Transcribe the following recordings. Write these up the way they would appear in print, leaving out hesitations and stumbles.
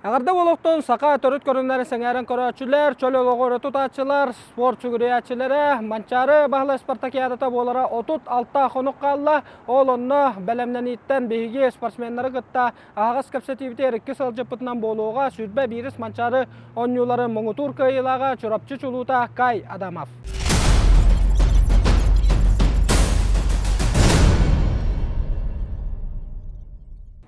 Эҕэрдэ буолуохтун саха төрүт көрүҥнэрин сэҥээрэн көрөөччүлэр, чөл олоҕу өрө тутааччылар, спорт сүгүрүйээччилэрэ Манчаары Баһылай спартакиадата буолара 36 хонук хаалла. Ол онно бэлэмнэнииттэн биһиги спортсменнары кытта аһаҕас кэпсэтиибитигэр икки сылдьыппытынан буолуоҕа сүүрбэ биирис Манчаары оонньууларын муҥутуур кыайыылааҕа Чурапчы чулуута Кай Адамов.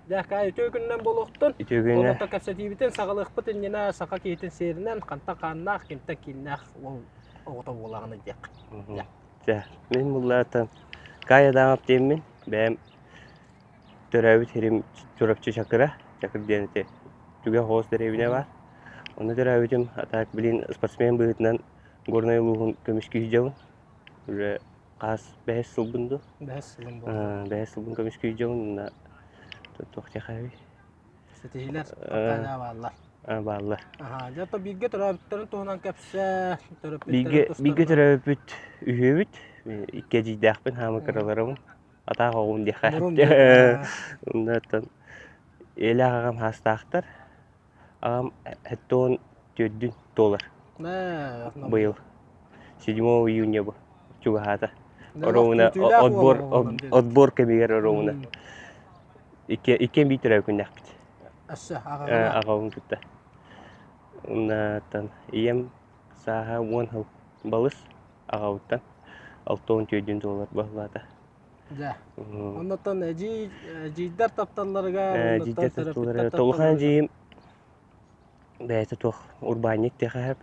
Дьэ, Кай, үтүө күнүнэн буолуохтун. Үтүө күнүнэн. Онон кэпсэтиибитин саҕалыахпыт иннинэ саха киһитин сиэринэн хантан хааннаах, кимтэн кииннээх уол оҕото буолаҕын диэх. Дьэ, мин буллаатан Кай Адамов диэммин, бэйэм төрөөбүт сирим Чурапчы Чакыра, Чакыр диэн ити түгэх оҕус дэриэбинэ баар. Онно төрөөбүтүм, а так билин спортсмен быһыытынан Горнай улууһун көмүскүү сылдьабын. Уже хас бэһис сылбын дуу? Бэһис сылым буолла. Бэһис сылбын көмүскүү сылдьабын уонна туох диэхээбий? Ситиһиилэр хапкаанаа бааллар. Бааллар. Аха, дьэ то бииргэ төрөөбүттэрин туһунан кэпсээ, төрөппүттэрин Бииргэ бииргэ тустарынан. төрөөбүппүт үһүөбүт. Икки эдьиийдээхпин, хаама кыраларым. Атаах оҕум диэхэ. Мурун диэн. Оннуттан ийэлээх аҕам хаастаахтар. Аҕам сэттэ түөрдүн туолар быйыл. Седьмого июня бу чугаһаата. Оруобуна отбор отбор кэмигэр оруобуна иккиэн биир төрөөбүт күннээхпит. Өссө аҕаҕына. Аҕабын кытта. Уонна ийэм сааһа уон сыл балыс аҕабыттан 64 туолар баһылаата. Дьэ. Оннуттан эдьиий эдьиийдэр тапталларыгар, Эдьиийдэр тапталларыгар Толухан эдьиийим бэйэтэ туох урбаанньык диэхэ сөп.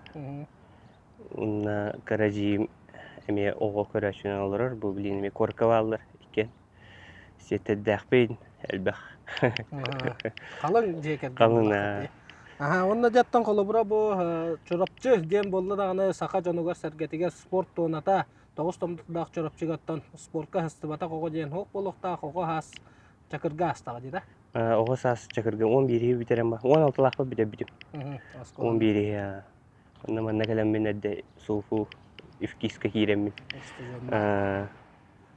Уонна кыра эдьиийим эмиэ оҕо көрөөччүнэн олорор. Бу билигин эмиэ куоракка бааллар иккиэн. Сиэттэрдээхпин элбэх. Халыҥ дьиэ кэргэн Халыҥ буоллаххыт дии. Аха, уонна дьэттэн холобура бу Чурапчы диэн буолла даҕаны саха дьонугар-сэргэтигэр спорт туоната Тоҕус томтурдаах Чурапчыгаттан спортка аһыстыбатах оҕо диэн суох буолуохтаах, оҕо саас Чакырга аастаҕа дии да? Оҕо саас Чакырга 11-и бүтэрэн ба 16-лаахпар бүтэрбитим. 11-и онно манна кэлэммин эрдэ СУФУ ИФКИСка киирэммин.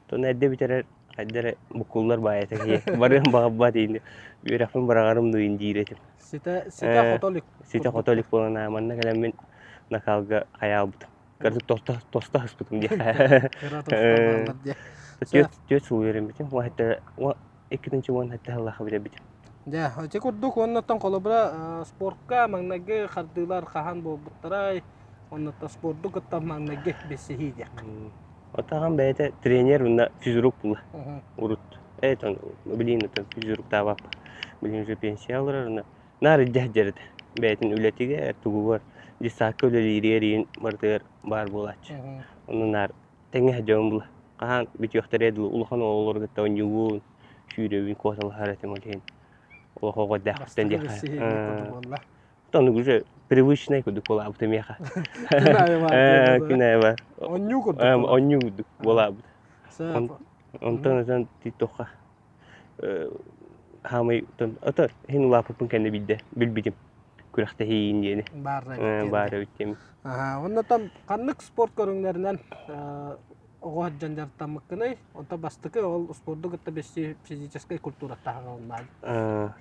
Тон эрдэ бүтэрэр хайда эрэ буккуллар баайата киһи барыам баҕарбат иин үөрэхпин быраҕарым дуу иин диир этим. Ситэ ситэ хото илик. Ситэ хото илик буолан манна кэлэммин накалга хайаабытым. Кырдьык тоста тоста аспытым диэхэ. Кыра тоста бааллар диэ. Түөрт түөрт сыл үөрэммитим. Уон сэттэ уон иккитинчи уон сэттэ сыллаахха бүтэрбитим. Дьэ, ити курдук уоннаттан холобура спортка маҥнайгы хардыылар хаһан буолбуттарай, оннуттан спорду кытта маҥнайгы билсиһии диэх. Отаҕам бэйэтэ тренер уонна физрук була урут. Э, билигин отон физруктаабап. Билигин уже пенсия олорор уонна Наар илдьэ сылдьар этэ. Бэйэтин үлэтигэр, тугугар, детсадка үлэлииригэр иин барытыгар баар буолааччы. Онно наар тэҥҥэ сылдьабын була. Хаһан бүтүөхтэрэ дылы улахан оҕолору кытта оонньуубун, сүүрэбин, куоталаһар этим ол иһин. Олох оҕо эрдэхпиттэн Бастакы диэххэ. билсиһии курдук буолла. Ону уже привычный курдук буолаабыта миэхэ. Күн аайы баар диэн Күн аайы баар. Онньуу курдук буолла. Онньуу курдук буолаабыт. Онтон отон титтохха хаамай ото иһин улааппыппын кэннэ биирдэ билбитим күрэхтэһиин диэни баар эбит баар эбит диэми оннотон ханнык спорт көрүҥнэринэн оҕо сылдьан дьарыктаммыккыный онтон бастакы ол спорду кытта билсии физическэй культура таһаҕаланна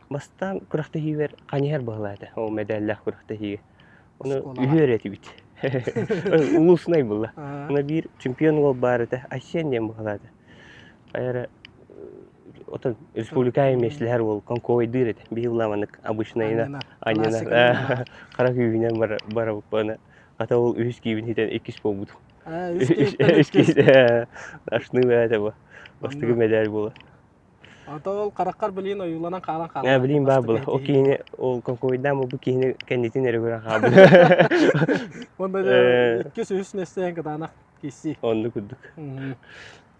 Бастаан күрэхтэһиибэр ханьыһар быһалаата ол мэдээллээх күрэхтэһиигэ ону үһүөр этибит улууснай буолла Ону биир чемпион уол баар этэ Айсен диэн быһалаата Хайа отон республикаҕа миэстэлэһэр уол конковойдыыр этэ. Биһи була маннык обычнайынан анньынан хара күүһүнэн барабыппына хата ол үһүс киибин хитэн иккис буолбутум. Үс киһи ашныы этэ бу. Бастакы медаль буола. Ото ол хараххар билиин ойууланан хаалан хаалла. Билиин баар була. Ол киһини ол конковойдаан буолбут киһини кэннитин эрэ көрөн хаалбыт. Онно иккис үһүс миэстээн кытаанах киирсии. Оннук курдук.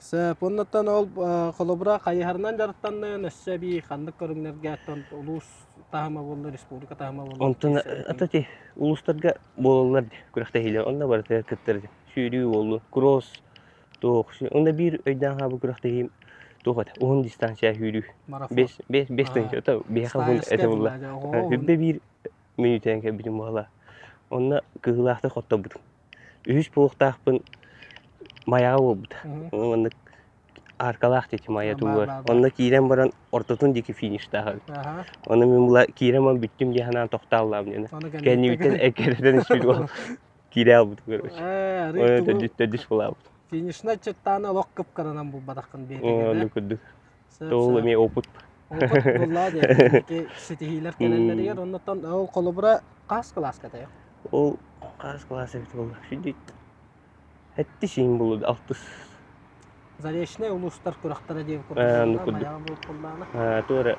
Сөп. Оннуттан ол холобура хайыһарынан дьарыктанныын өссө эбии ханнык көрүҥнэргэ оттон улуус таһыма буолла, республика таһыма буолла? Онтон ата ти улуустарга буолаллар күрэхтэһиилэр. Онно барытыгар кыттар сүүрүү буоллун, кросс, туох. Онно биир өйдөөн хаалбыт күрэхтэһиим туох этэ? Уһун дистанция сүүрүү. Марафон. Бес бес бес тыһыынча. Ото биһиэхэ уһун этэ буолла. Үрдэ биир мүнүүтэнэн кэлбитим буолла. Онно кыһыылаахтык хотторбутум. Үһүс буолуохтаахпын Майаҕа буолбута. Маннык Аркалаах дии Майа Баар, тугугар. баар, баар. Онно киирэн баран ортотун диэки фиништаах эбит. Аха. Ону мин була киирэн баран бүттүм дии санаан тохтооллоом диэн. Ону Кэннибиттэн эккирэтэн испит уол киирэ албыт короче. Ээ, арый Оны тугу төрдүс төрдүс булаабыт. финишнай чертаны олох кып-кыранан булбатаххын биэтигэр Ону да. курдук. Сөп, Ол сөп. эмиэ опыт. Опыт буллаа диэн ситиһиилэр кэлэллэригэр оннуттан ол холобура хас кылааска тайах? Ол хас класс эбит буолла? Сүдү Эттис иин булуд алтыс. Заречнай улуустар күрэхтэрэ диэн Э, курдук курдук. Майаҕа буоллаана. Туора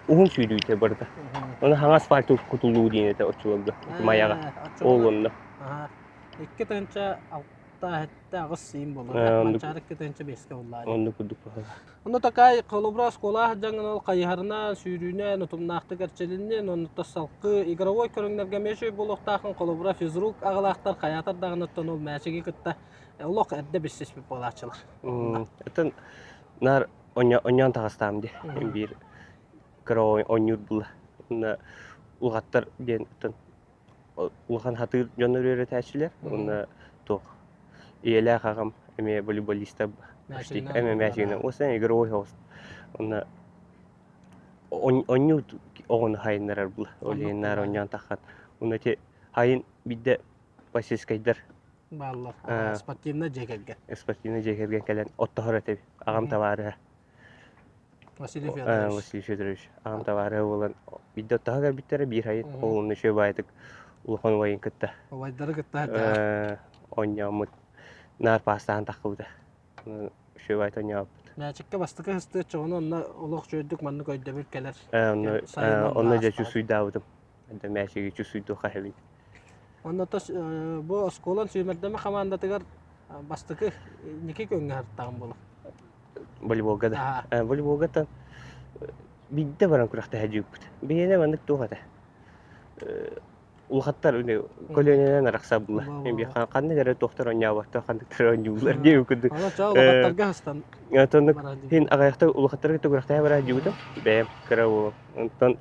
уһун сүүрүүтэ барыта. Оны хаҥас асфальт кутулуу диэн этэ оччолорго Майаҕа. Ол онно. 2006 7 8 иин буолла. Манчаары 2005-кэ буллаа. Онно курдук. Онно такай холобура оскуола дьаҥын ол хайыһарынан, сүүрүүнэн, утумнаахтык эрчилиннин, оннуттан салгыы игровой көрүҥнэргэ эмиэ үчүгэй буолуохтаахын, холобура физрук аҕалаахтар хайаатар даҕаныттан ол мээчиги кытта олох эрдэ билсиспит буолааччылар. Оттон наар онньоон таҕыстаам дии. Биир кыра оонньуур була. Уонна улахаттар диэн оттон улахан хатыыр дьоннор үөрэтээччилэр уонна туох ийэлээх аҕам эмиэ волейболистар почти эмиэ мээчигинэн уонна игровой хост уонна оонньуу оҕону хайыннарар була ол иһин наар оонньоон таххан уонна ити хайын биирдэ пассискайдар бааллар спортивный дьиэ кэргэн спортивный дьиэ кэргэн кэлэн оттоһор этибит аҕам табаарыһа Василий Федорович. Василий Федорович аҕам табаарыһа буолан биирдэ оттоһо кэлбиттэрэ биир айын ол онно үчүгэй баайытык улахан убайын кытта Убайдары кытта оонньооммут наар паастаан таххыбыта үчүгэй баайыт оонньообуппут. Мээчиккэ бастакы ыстыыр чоҕуну онно олох үчүгэйдик маннык өйдөбүл кэлэр. Онно онно дьэ чувствуйдаабытым. Мээчиги чувствуйдуохха эбит. Онно бу оскуолан сүүмэрдэмэ хамаандатыгар бастакы ники көҥҥө сырыттаҕым буолар. Волейболга да. Волейболга биирдэ баран күрэхтэһэ дьиэбиппит. Биһиэнэ маннык туох этэ. Улахаттар көлүөнэнэн арахса була. Ханнык эрэ туохтар оонньооботтор, ханныктар оонньууллар диэбит курдук. Улахаттарга хастан. Онтон хин аҕыйахта улахаттарга күрэхтэһэ бараа дьиэбитим. Бэйэм кыра уолум. Онтон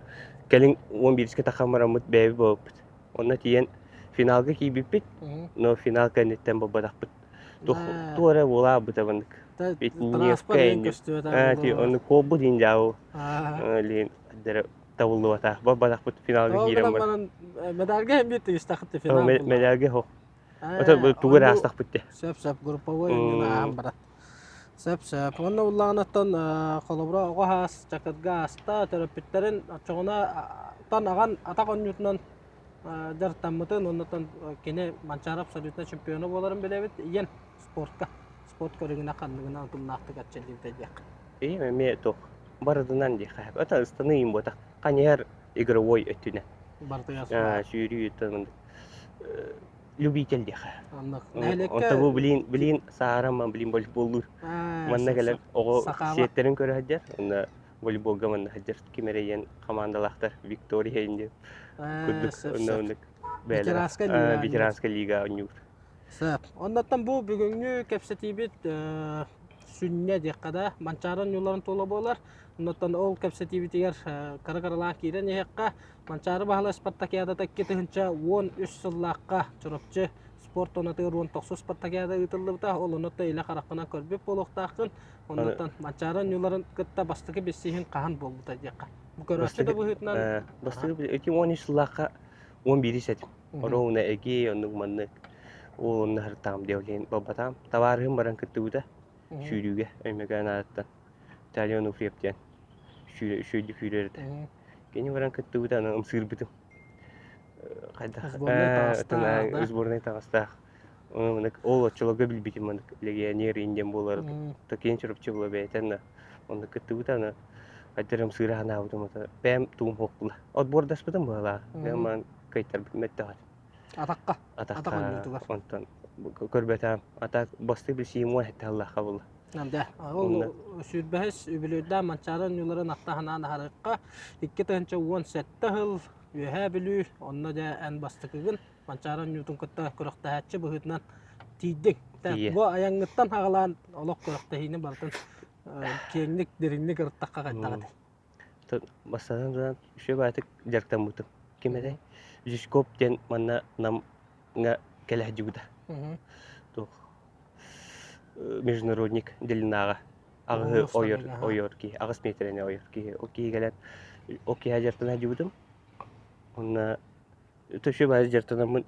кэлин 11-ке таххан бараммыт бэйэбит буолбуппут. Онно тиийэн финалга киирбиппит, но финал кэнниттэн буолбатахпыт. Туох эрэ буолаабыта маннык. Онну куолбут иин дьаабы. Лиин табыллыбатах. Барбатахпыт финалга киирэн баран. Медальга биир тигистахыт финал. Медальга хох. Ото тугу эрэ аастахпыт те. Сөп сөп групповой ааһан баран. Сөп сөп. Уонна уллаҕынаттан холобура оҕо хаас чакырга ааста төрөппүттэрин оччоҕуна тан аҕан атах оонньуутунан дьарыктаммытын уонна кини Манчаары абсолютно чемпиона буоларын билэбит. Ийэн спортка спорт көрүҥүнэ ханныгынан утумнаахтык эрчиллибитэ диэх. Ийэм эмиэ туох барытынан диэххэ. Это ыстаныы им буотах. Ханьыһар игровой өттүнэн. Барытыгар Сүүрүү любитель диэхэ. Оннук. Онто бу билин билин саарам билин волейболлуур. Манна кэлэн оҕо сиэттэрин көрө сылдьар. Онно волейболга манна сылдьар ким эрэ ийэн хамаандалаахтар Виктория инди курдук онно оннук бэйэлэрэ ветеранская лига оонньуур. Сөп. Оннуттан бу бүгүҥҥү кэпсэтиибит сүнньэ диэххэ да Манчаары оонньууларын туола буолар. Оннуттан ол кэпсэтиибитигэр кыра-кыралаан киирэн иһиэххэ. Манчаары Баһылай спартакиадата 2013 сыллаахха Чурапчы спорт тонатыгар 19 спартакиада ыытыллыбыта. Ол оннуттан илэ хараххынан көрбүт буолуохтааххын. Оннуттан Манчаары оонньууларын кытта бастакы билсиһин хаһан буолбута диэххэ. Бу көрөөччү да быһыытынан Бастакы эти 13 сыллаахха 11 этим. Оруобуна эгии оннук маннык ол онно сырыттаҕым диэбилиин буолбатаҕым. Табаарыһым баран кыттыбыта сүүрүүгэ Өймөкөөн аатыттан Виталий Онуфриев диэн үчүгэйдик сүүрэр этэ. Кини баран кыттыбыта аны ымсыырбытым. Хайдах сборнай таҥастаах. Ол оччолорго билбитим маннык легионер индиан буолар. Такиен Чурапчы була бэйэтэ на онно кыттыбыта аны хайдах ымсыыра санаабытым ото бэйэм тугум суох була. Отбордаспытым быһалаах. Бэйэм кыайтарбытым өттөҕө. Атахха. Атахха. Онтон көрбөтөм. Атак бастыы билсиим уон сэттэ сыллаахха буолла. Да, ол сүүрбэһис үбүлүөйдээх Манчаары оонньууларын ахта санаан аһарыахха 2017 сыл Үөһээ Бүлүү, онно дьэ эн бастакыгын Манчаары оонньуутун кытта күрэхтэһээччи быһыытынан тиийдиҥ. Бу айаҥҥыттан аҕалаан олох күрэхтэһиини барытын киэҥник, дириҥник ырыттахха хайдах этэй? Бастатан туран үчүгэй баҕайытык дьарыктаммытым. Ким этэй? Жучков диэн манна Намҥа кэлэ сылдьыбыта. Туох? международник длинаҕа аҕыһы ойор ойор киһи аҕыс миэтэрэни ойор киһи ол киһи кэлэн ол киһи дьарыктана сылдьыбытым уонна үчүгэй баҕайы дьарыктанаммын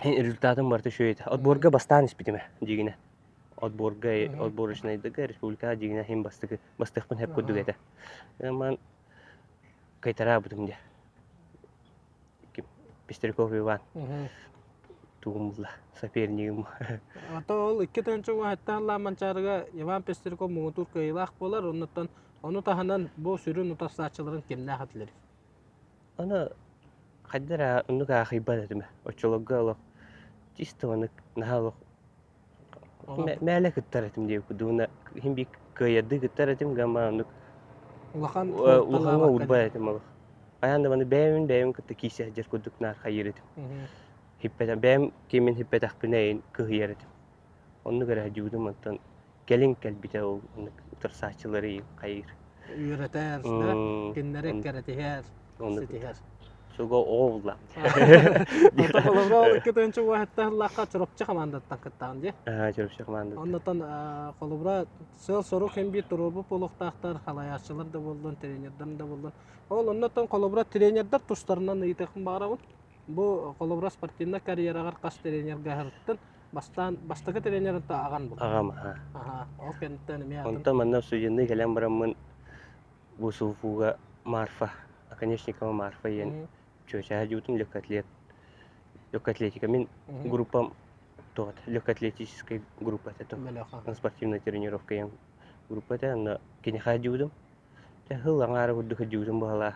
результатым барыта үчүгэй этэ отборга бастаан испитим ээ дьиҥинэ отборга отборочнайдарга республикаҕа дьиҥинэ иһин бастакы бастыахпын сөп курдук этэ ман кайтараабытым дьэ Пестряков Иван тугум булла сопернигым Ата ол 2 уһаттаан Манчаарыга Иван Пестряков муҥутуур кыайыылаах буолар, оннуттан ону таһынан бу сүрүн утарсааччыларын кимнээх этилэр? Аны хайда эрэ оннук аахыйбат этим. Оччолорго олох чисто оннук наһаа олох мээлэ кыттар этим диэбит курдук. Уонна иһин биир кыайардыы кыттар этим, гамма оннук Улахан улахаҥҥа уурбат этим олох. Хайаан да маны бэйэбин бэйэбин кытта киирсэ сылдьар курдук наар хайыыр этим. Хиппэтэх бэйэм кимин хиппэтэхпинэ эйин кыһыйар этим. Оннук эрэ сылдьыбытым оттон кэлин кэлбитэ ол оннук утарсааччылары хайыыр. Үөрэтэр, да, кинилэри эккирэтиһэр, ситиһэр. Суга оҕо буллаам. Ото холобура ол 2 уоһаттан ыллахха Чурапчы хамаандаттан кыттаҕын дии. Аа, Чурапчы хамаандаттан. Оннотон холобура сыал-сорук хин биир туруорбут буолуохтаахтар, халайааччылар да буоллун, тренердэр да буоллун. Ол оннотон холобура тренердэр тустарынан ыйытыахпын баҕарабын. Бу холобура спортивнай карьераҕар хас тренергэ аһарыттын? Бастаан бастакы тренерин та аҕан бул. Аҕам, аха. Аха, ол кэнниттэн эмиэ атын. Онтон манна студенныы кэлэн бараммын бу СУФУга Марфа, Оконечникова Марфа диэн чүөчэһэ дьуутум легкоатлет. Легкоатлетика мин группам туох легкоатлетическай группа этэ спортивная тренировка диэн группа этэ онно киниэхэ дьуутум. Сыл аҥаара курдук сылдьыбытым баҕалаах.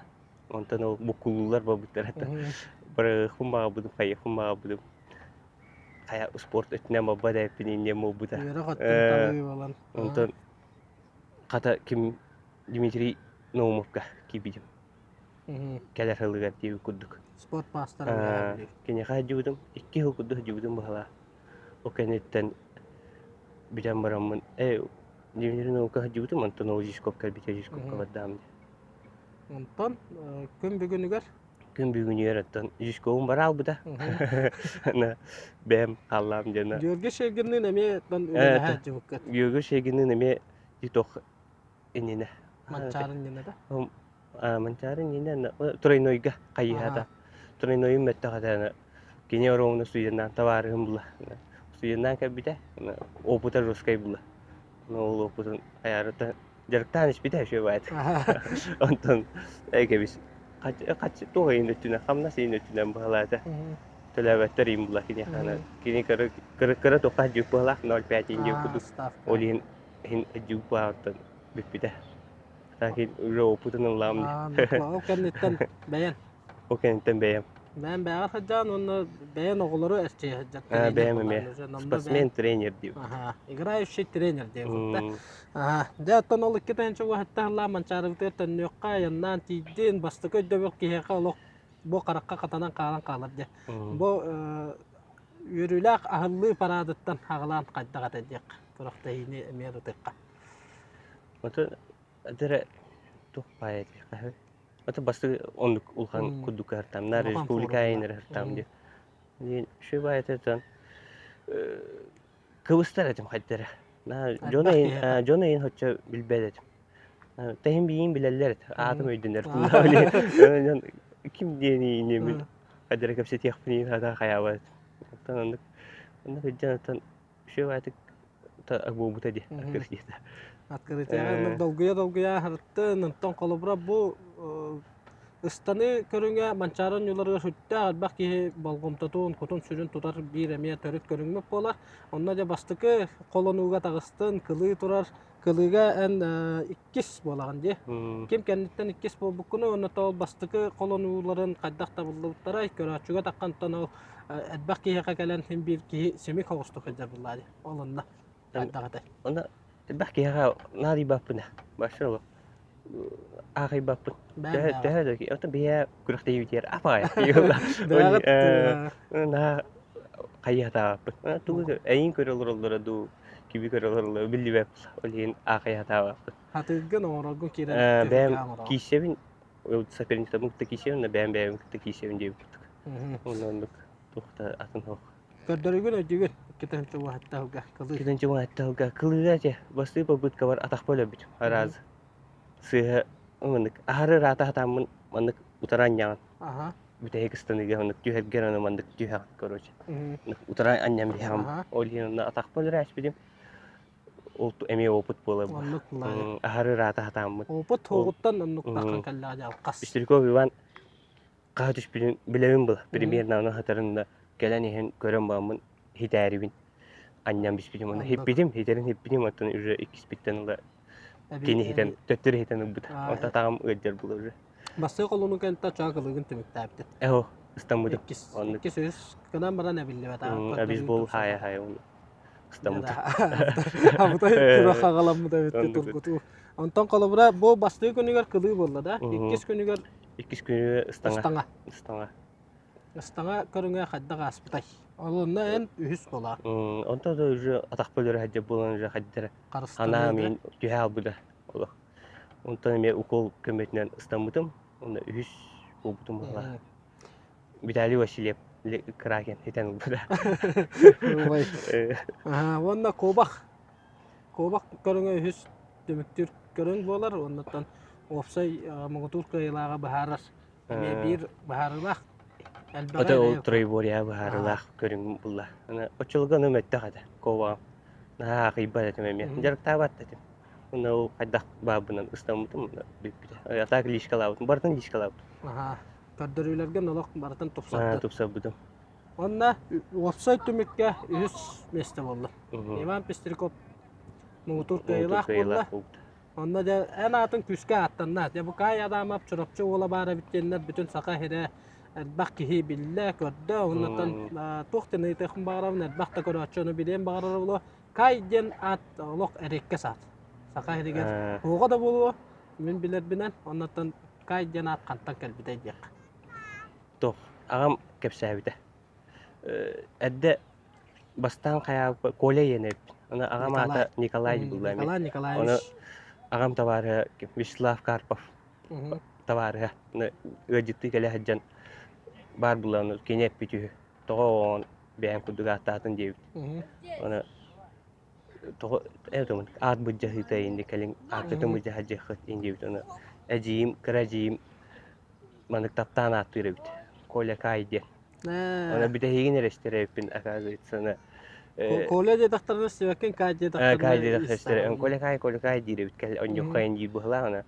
Онтон ол буккулуулар буолбуттара этэ. Барыахпын баҕарбытым, хайыахпын баҕарбытым. Хайа успуорт өттүнэн буолбат эбиппин инниэм буолбута. Үөрэх өттүн талыы буолан. Онтон хата ким Дмитрий Наумовка киирбитим. Кэлэр сылыгар диэбит курдук. Спорт маастара Киниэхэ сылдьыбытым. Икки сыл курдук сылдьыбытым баҕалаах. Ол кэнниттэн бүтэн бараммын ээ Дмитрий наука сылдьыбытым, онтон ол Жижков кэлбитэ Жижковка бардаам дии. Онтон күн бүгүнүгэр? Күн бүгүнүгэр оттон Жижковум бараалбыта. Ана бэйэм хааллаам диэн. Георгий Шегинныын эмиэ үлэлэһэ сылдьыбыккыт. Георгий Шегинныын эмиэ тох иннинэ. Манчаары иннинэ да? Манчаары иннинэ тройнойга хайыһата. Тройнойум мөттөх этэ кини оруолуна студеннаан табаарыһым була. Студеннаан кэлбитэ, опыта жесткай була. Ол опытын хайаарыта дьарыктаан испитэ үчүгэй баайт. Онтон кэбис туох иһин өттүнэн, хамнас иһин өттүнэн быһалаата. Төлөөбөттөр иһин була киниэхэ. Кини кыра кыра туохха дьүк быһалаах 0,5 иһин диэн курдук. Ол иһин иһин дьүк баҕаттан бүппүтэ. Такин уже опытын ыллаам. Ол кэнниттэн бэйэн Ол кэнниттэн бэйэм. Бэйэм бэйэҕэр сылдьаҕын уонна бэйэн оҕолору эрчийэ сылдьар. Бэйэм эмиэ. Спортсмен тренер диэбит. Аха, играющий тренер диэбит. Аха, дьэ оттон ол 2 уоһатта сыллаах Манчаарыбытыгар төннүөххэ айаннаан тиийдин, бастакы өйдөбүл киһиэхэ олох бу харахха хатанан хаалан хаалар дьэ. Бу үөрүүлээх аһыллыы параадыттан аҕалаан хайдах этэ диэх күрэхтэһиини эмиэ ырытыахха. Ото эрэ туох баай этиэххэ Ото бастакы оннук улахан курдук ыһартаамнар, республика айаннар ыһартаам диye. Диэн үчүгэй баай этэ кыбыстар этим хайдара. Дьон эйин дьон эйин хоччо билбэт этим. Тэһин биин билэллэр эт. Аатым өйдөнөр. Дьон ким диэни иннемин хайдара кэпсэтиэхпин хата хайаабат. Оттон оннук оннук илдьэн оттон үчүгэй баайтык буолбута дии открытиета. Открытиеҕа долгуйа-долгуйа аһарыттын, онтон холобура бу ыстаныы көрүҥэ Манчаары оонньууларыгар сүрдээх элбэх киһи болҕомтотун, кутун-сүрүн тутар биир эмиэ төрүт көрүҥмүт буолар. Онно дьэ бастакы холонууга таҕыстын, кылыы турар, кылыыга эн иккис буолаҕын дии. Ким кэнниттэн иккис буолбуккуну, уонна ол бастакы холонууларын хайдах табыллыбыттарай, көрөөччүгэ таххантан ол элбэх киһиэхэ кэлэн син биир киһи симик соҕустук сылдьар буоллаа дии. Ол онно хайдах этэй? Онно элбэх киһиэхэ наадыйбаппын Вообще олох аахайбаппын. Төһө да оттон биһиэ күрэхтэһиибитигэр апаай. Наһаа хайыһатаабаппын. Тугу эйин көрө олороллоро дуу, киби көрө олороллоро биллибэт. Ол иһин аахайатаабаппын. Хатыыргын оҥороргун киирэн Бэйэм киисэбин соперниктарбын кытта киисэбин, бэйэм бэйэбин кытта киисэбин диэбит курдук. Онно оннук туох да атын суох. Көрдөрүүгүн өйдүүгүн 217 сылга кылыы. 217 сылга кылыыга этэ бастыы попыткабар атахпа өлөрбүтүм араас сыыһа маннык аһары ыраата сатааммын маннык утары анньаҕын бүтэһик ыстаныыга маннык түһэргэр аны маннык түһэҕин короче утары анньан биһэҕим ол иһин онно атахпа өлөрө ааспытым ол эмиэ опыт буолар Оннук аһары ыраата сатааммын опыт туоҕуттан оннук таххан кэллэҕэ дьэ алҕас Пестряков Иван хаһа түспүтүн билэбин была примерно аны хатарын да кэлэн иһэн көрөн бааммын хитээрибин анньан биспитим оны хиппитим хитерин хиппитим оттон уже иккиспиттэн ыла кини хитэн төттөрү хитэн ылбыта онто атаҕым ыалдьар була уже Бастыы колуну кэнтэ чаа кылыгын түмүктээбитин. Эһо ыстаммытым. Иккис, иккис үс гынан баран эбиллибэт. Абисбол хая хая уну ыстаммытым. Абытай күрэх хаҕаламмыт эбит тургутуу. Онтон холобура бу бастыы күнүгэр кылыы буолла да, иккис күнүгэр Иккис күнүгэр ыстаҥа. Ыстаҥа. Ыстаҥа. Ыстаҥа көрүҥэ хайдах ааспытай? Ол онно эн үһүс буолаа. Онто да уже атахпа өлөрө сылдьар буолан уже хайдара санаа мин түһэ албыта олох. Онтон эмиэ укол көмөтүнэн ыстаммытым. Онно үһүс буолбутум буолла. Виталий Васильев Кракен итэн ылбыта. Ой. Уонна куобах. Куобах көрүҥэ үһүс түмүктүүр көрүҥ буолар. Оннуттан уопсай муҥутуур кыайыылааҕы быһаарар. Эмиэ биир быһаарыылаах. Ото ол троеборья быһаарыылаах көрүҥ булла. Оччолорго ону мөттөх этэ куобаҕым. Наһаа аахыйбат этим эмиэ. Дьарыктаабат этим. Уонна ол хайдах баабынан ыстаммытым бүппүтэ. А так лишкалаабытым. Барытын лишкалаабытым. Аха. Көрдөрүүлэргэ нолох барытын тупсарбытым. Тупсарбытым. Онно уопсай түмүккэ үһүс миэстэ буолла. Иван Пестряков муҥутуур кыайыылаах буолла. Онно дьэ эн аатын күүскэ ааттанна. Дьэ бу Кай Адамов Чурапчы уола баар эбит диэннэр бүтүн Саха сирэ элбэх киһи биллэ, көрдө. Оннуттан туох диэн ыйытыахпын баҕарабын, элбэх да көрөөччү ону билиэн баҕарар буолуо. Кай диэн аат олох эриэккэс аат. Саха сиригэр оҕо да буолуо, мин билэрбинэн. Оннуттан Кай диэн аат хантан кэлбитэй диэххэ. Туох, аҕам кэпсээбитэ. Эрдэ бастаан хайаабыппар Коля ийэн эбиппин. Аны аҕам аата Николай буолла эмиэ. Николай Николаевич. Ону аҕам табаарыһа Вячеслав Карпов табаарыһа ыалдьыттыы кэлэ сылдьан баар буолан кини эппит үһү. Тоҕо оҕоҕун бэйэм курдук ааттаатын диэбит. Аны тоҕо аат былдьаһыыта инди кэлин ааккытын былдьаһа диэбит. Аны эдьиийим кыра эдьиийим маннык таптаан ааттыыр эбит. Коля Кай диэн. Аны бүтэһигин эрэ истэр эбиппин, оказывается, аны Коля диэтэхтэринэ истибэккин, Кай диэтэхтэринэ Кай диэтэхтэринэ Коля Кай, Коля Кай диир эбит. Кэл онньуоххайын диир быһылаах аны.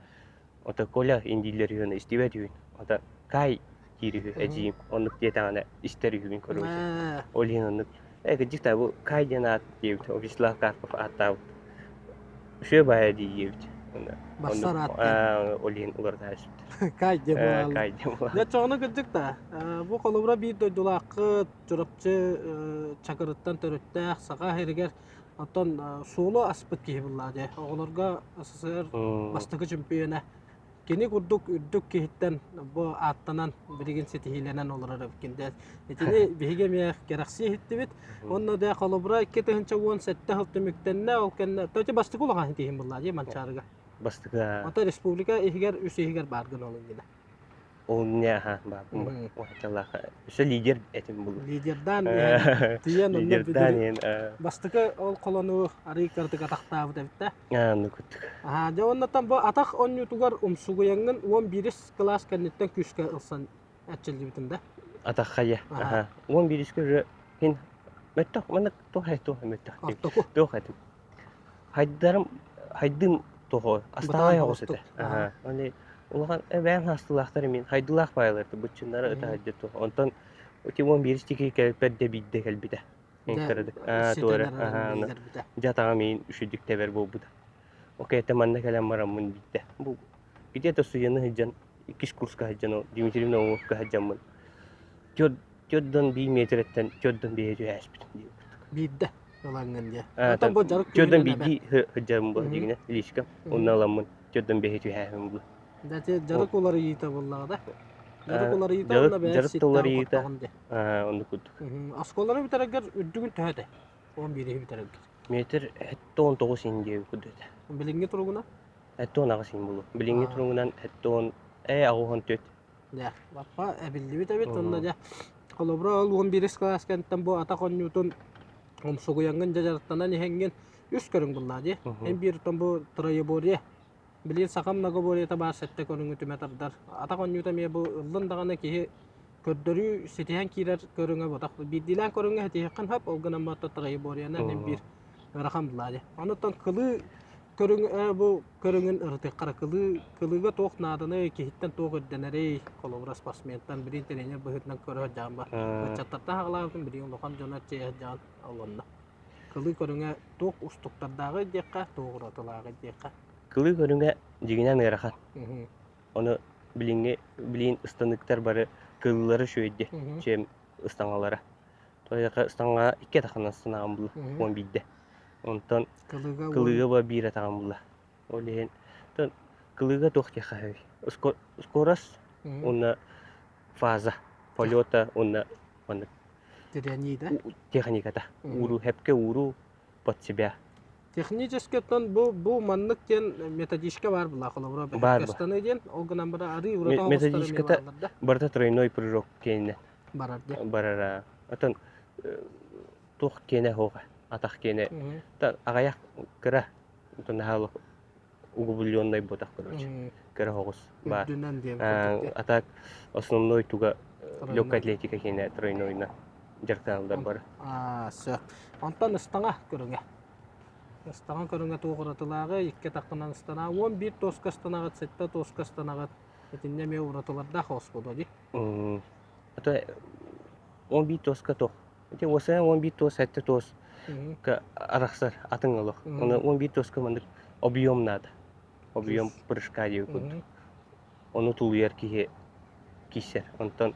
Ото Коля индииллэр үһү, аны истибэт үһүн. Ото Кай диир үһү эдьиийим. Оннук диэтэҕинэ истэр үһүбүн короче. Ол иһин оннук Э, кырдьык да бу Кай диэн аат диэбит, Вячеслав Карпов ааттаабыт. Үчүгэй баайа дии диэбит. Барсар аат диэн. Ол иһин уларытаары сүптэр. Кай диэн буолааллар. Кай диэн буолааллар. Дьэ, чоҕуна кырдьык да, бу холобура биир дойдулааххыт Чурапчы Чакырыттан төрүттээх Саха сиригэр оттон суолу аспыт киһи буллаа дьэ. Оҕолорго СССР бастакы чөмпүйүөнэ Кини курдук үрдүк киһиттэн бу ааттанан билигин ситиһиилэнэн олорор эбиккин дэ. Итини биһиги эмиэ кэрэхсии иһиттибит. Онно дэ холобура 2017 сыл түмүктэннэ, ол кэннэ то бастакы улахан ситиһиим булла дии Манчаарыга. Бастакы. Ото республика иһигэр үс иһигэр бааргын ол иннинэ. Ол не аха баарбын. Уһачалаах Өссө лидер этим булу. Лидердаан иһэн, тиийэн онно Лидердаан иһэн бастакы ол холону арыы кыратык атахтаабыт эбит да. Ааны куттук. Аа, дьэ оннотон бу атах онньуутугар умсугуйаҥҥын 11 кылаас кэнниттэн күүскэ ылсан эрчиллибитин да. Атахха я. Аха. 11-ке уже хин мөттөх маннык туох туох мөттөх. Ортоку. Туох этим. Хайдарым хайдым тоҕо астаҕай оҕус этэ. Аны улахан эбээн хаастылаахтар мин хайдылаах баайалар быччыннары ыта сылдьар туох. Онтон Тимон биир стики кэлбэт да биирдэ кэлбитэ. Туора дьэ атаҕа миин үчүгдүк тэбэр буолбута. Окей, это манна кэлэн бараммын биирдэ. Бу где-то студены сылдьан иккис курска сылдьан Дмитрий Наумовка сылдьаммын төрдөн биир метрэттэн төрдөн биэһи түһээспитим диэбит. Биирдэ ылаҥҥын диэ. Оттон бу дьарык Төрдөн биирдии сылдьарым бу дигинэ личка. Онно ыламмын төрдөн биэһи түһээһим бу. Дати дьарык уларыйыыта буоллаҕа да. Дьарык уларыйыыта уонна бэйэ дьарык ситтэн уларыйыыта хотоҕун диэ. Оннук курдук. Оскуоланы бүтэрэргэр үрдүгүн төһө этэ? 11-и бүтэрэргэр. Метр 79 ин диэби курдук этэ. Билиҥҥи туругунан? 78 ин булу. Билиҥҥи туругунан 70 э 84 Дьэ, лаппа эбиллибит эбит уонна дьэ. Холобура, ол 11 кылаас кэнниттэн бу атах оонньуутун умсугуйаҥҥын дьарыктанан иһэҥҥин үс көрүҥ буллаа дии. Эн биир оттон бу троеборье билигин саха многоборьета баар сэттэ көрүҥү түмэ тардар. Атах оонньуута эмиэ бу ыллын даҕаны киһи көрдөрүү ситиһэн киирэр көрүҥэ ботах. Биирдиилээн көрүҥҥэ ситиһиэххин сөп, ол гынан баран троеборьенан эн биир ыарахан буллаа дии. Онуттан кылыы көрүҥ бу көрүҥүн ырытыаххара кылыы кылыыга туох нааданый киһиттэн туох ирдэнэрий холобура спортсментан билигин тренер быһыытынан көрө сылдьаҕын ба ыччаттартан хаҕалаабытым билигин улахан дьону эрчийэ сылдьаҕын олонно кылыы көрүҥэ туох устуктардааҕый диэххэ туох уратылааҕый диэххэ Кылыы көрүҥэ дьиҥинэн ыарахан. Ону билиҥҥи билигин ыстаныктар бары кылыылары үчүгэйди чем ыстаҥалара. Тоҕо ыстаҥаҕа икки атахынан ыстанаҕын булла 11-дэ. Онтон кылыыга ба биир атаҕын булла. Ол иһин кылыыга туох диэххэ сөбүй? Скорость уонна фаза полета уонна маннык техниката. Ууруу, хэпкэ ууруу под себя. Технически оттон бу бу маннык диэн методичка баар была холобура Баар бу. диэн ол гынан бара арыы урата Методичката барыта тройной прыжок киэнинэн барар диэн. Барара. Оттон туох киэнэ суоҕа, атах киэнэ аҕыйах кыра наһаа углубленнай буотах короче кыра соҕус баар. А так основной туга легкая атлетика киэнэ тройнойна дьарыктаналлар бары. Аа, сөп. Онтон ыстаҥа көрүҥэ. Ыстаҥа көрүҥэ туох уратылааҕы икки атахтанан ыстана 11 тоска ыстанаҕыт, 7 тоска ыстанаҕыт. Итиннэ эмиэ уратылардаах оспуду дии. Это 11 тоска туох Ити уосайан 11 туос, 7 туос арахсар атын олох. Оны 11 туоска маннык объем надо. Объем прыжка диэби курдук. Ону тулуйар киһи киирсэр. Онтон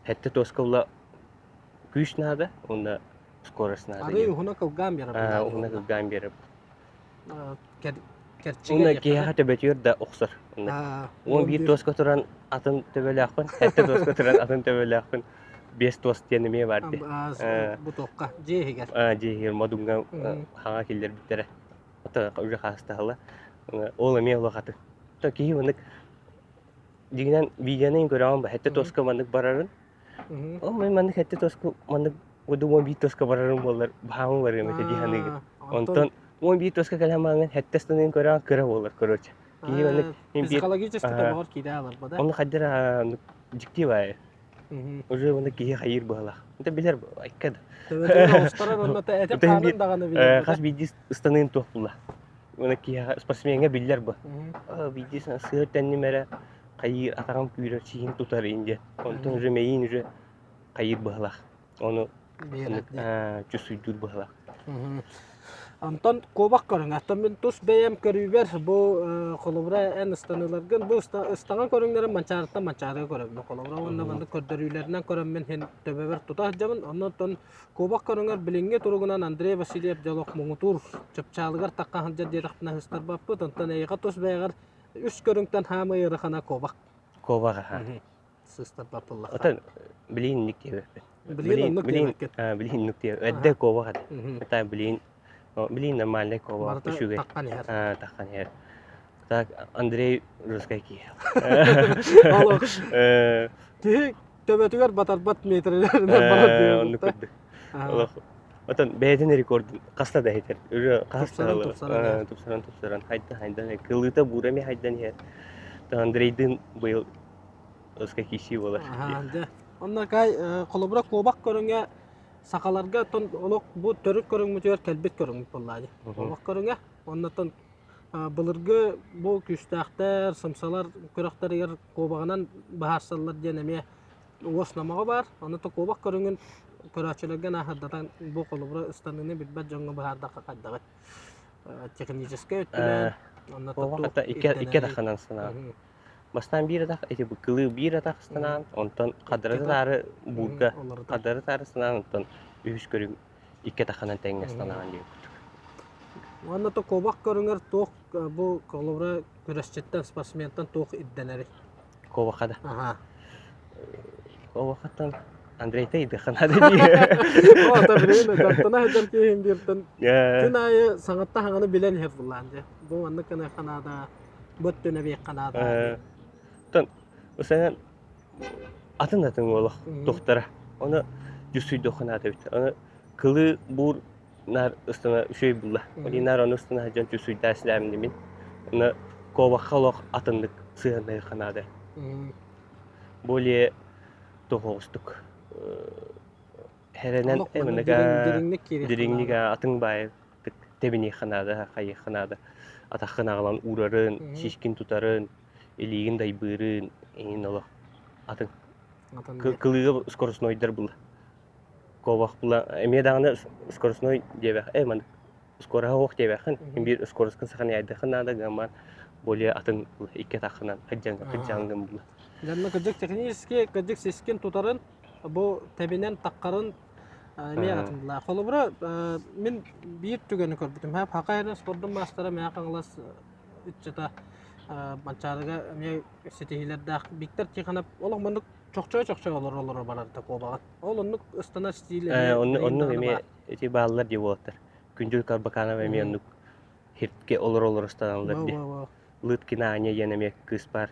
7 туоска ула күүс наада, уонна скорость наада. Арыы уһуна кылгаан биэрэр. Уһуна кылгаан биэрэр. Уонна киһиэхэ төбөтүгэр да охсор. 11 туоска туран атын төбөлөөхпүн, 7 туоска туран атын төбөлөөхпүн. 5 туос диэн эмиэ бар дии. Бу туохха? Дьиэ иһигэр. Дьиэ иһигэр Модуҥҥа хаҥа киллэрбиттэрэ. Ото уже хаастаһыла. Ол эмиэ улахаты. То киһи маннык дьиҥинэн видеоны көрөҕүн ба 7 туоска маннык барарын Ол мин маннык хэттэ тоска маннык 11 тоска барарым буоллар баһаамы барыам этэ дии саныыгын. Онтон 11 тоска кэлэн бараҥҥын хэттэ станыын көрөҕүн кыра буолар короче. Киһи маннык Психологически тобоҕор киирэ алар да. Ону хайдара дьикти баайы. Уже оны киһи хайыр быһалаах. Это билэр айка да. Төбөтүгэр онно этэ хаанын даҕаны билэр. Хас биирдии ыстаныын туох була. Уна киһи спортсмеҥҥа биллэр бу. Биирдии сыыр тэнним эрэ хайыыр атаҕым күүрэр сиһин тутар диэн онтон уже мэйиин уже хайыыр быһалаах ону чувствуйдуур быһалаах Онтон куобах көрүҥ. Оттон мин тус бэйэм көрүүбэр бу холобура эн ыстаныыларгын бу ыстаҥа көрүҥнэрин манчаарыттан манчаарыга көрөбүн. Холобура уонна маннык көрдөрүүлэринэн көрөммүн иһин төбөбөр тута сылдьабын. Оннуттан куобах көрүҥэр билиҥҥи туругунан Андрей Васильев дьолох муҥутуур чыпчаалыгар тахха сылдьар диэтэхпинэ сыстарбаппыт. Онтон эйиэхэ тус бэйэҕэр Үс көрүҥтэн хаамай ыарахана куобах. Куобах аха. Сыстарбаппыллахха. Отон билиин инник диэбэппин. Билиин оннук диэбэккин. Билиин инник диэбэп. Эрдэ куобах этэ. Это билиин билиин нормальный куобах Барыта үчүгэй. таххан иһэр. Таххан иһэр. Так Андрей русскай киһи. Олох. Киһи төбөтүгэр батарбат метрелеринэн барар диэн Оннук курдук. Олох Отон бэйэтин рекордун хаста да иһитэр. Өрө хаста Тупсаран, тупсаран тупсаран хайдан хайдан кылыыта буура эмиэ хайдан иһэр. Андрейдыын быйыл ыска киирсии буолар. Дьэ. Онно кай холобура куобах көрүҥэ сахаларга оттон олох бу төрүт көрүҥмүтүгэр кэлбит көрүҥмүт буоллаа дии. Куобах көрүҥэ. Оннотон былыргы бу күүстээхтэр, сымсалар күрэхтэригэр куобаҕынан быһаарсаллар диэн эмиэ уос номоҕо баар. Ону то куобах көрүҥүн көрөөччүлэргэ нааһырдатан бу холобура ыстаныыны билбэт дьоҥҥо быһаардахха хайдаҕый? Техническэй өттүнэн онно Куобах икки атахынан ыстанаҕын. Бастаан биир атах ити кылыы биир атах ыстанаҕын, онтон хадары таары буурга хадары таары ыстанаҕын, онтон үһүс көрүҥ икки атахынан тэҥҥэ ыстанаҕын диэн курдук. Уонна то куобах көрүҥэр туох бу холобура күрэсчиттэн, спортсментан туох ирдэнэрий? Куобахха да. Аха. Куобахаттан Андрейта идыхха наада дии. О, та билигин дьартана сылдьар киһим дииртэн күн аайы саҥаттан саҥаны билэн иһэр буллаан дьэ. Бу маннык гыныахха наада, бу өттүн эбиэххэ наада. Оттон усанан атын атын олох тухтара. Ону дьуссуйдуохха наада эбит. Аны кылыы буур наар ыстана үчүгэй булла. Ол наар ону ыстана сылдьан дьуссуйдаа силээмнимин. Аны куобахха олох атыннык сыһыаннаһыахха наада. Более тоһоҕустук Хэрэнэн Олох маннык дириҥ, дириҥник киириэххэ дириҥник наада. атын баайытык тэбиниэххэ наада, хайыахха наада. Атаххын аҕалан уурарын, сискин тутарын, илиигин дайбыырын, иҥин олох атын. Атын диэн. Кылыыга скоростнойдар була. Куобах була эмиэ даҕаны скоростной диэбэх э маннык скороһа суох диэбэххин биир скоростка сахан яйдаххын наада гамман более атын икки атаххынан хадьаҥ хадьаҥгын була. Дьонно кырдьык технически кырдьык сискин тутарын бу тэбинэн таххарын эмиэ атынлаа. Холобура, мин биир түгэни көрбүтүм. Хака эрэ спордун маастара Мэҥэ Хаҥалас ыччата Манчаарыга эмиэ ситиһиилэрдээх Виктор Тихонов олох маннык чохчой-чохчой олоро-олоро барар да куобаҕын. Ол оннук ыстанар стиль эмиэ Оннук эмиэ ити бааллар дии уолаттар. Күндүл Карбаканов эмиэ оннук хиртке олоро-олоро ыстаналлар дии. Лыткина Аня диэн эмиэ кыыс баар.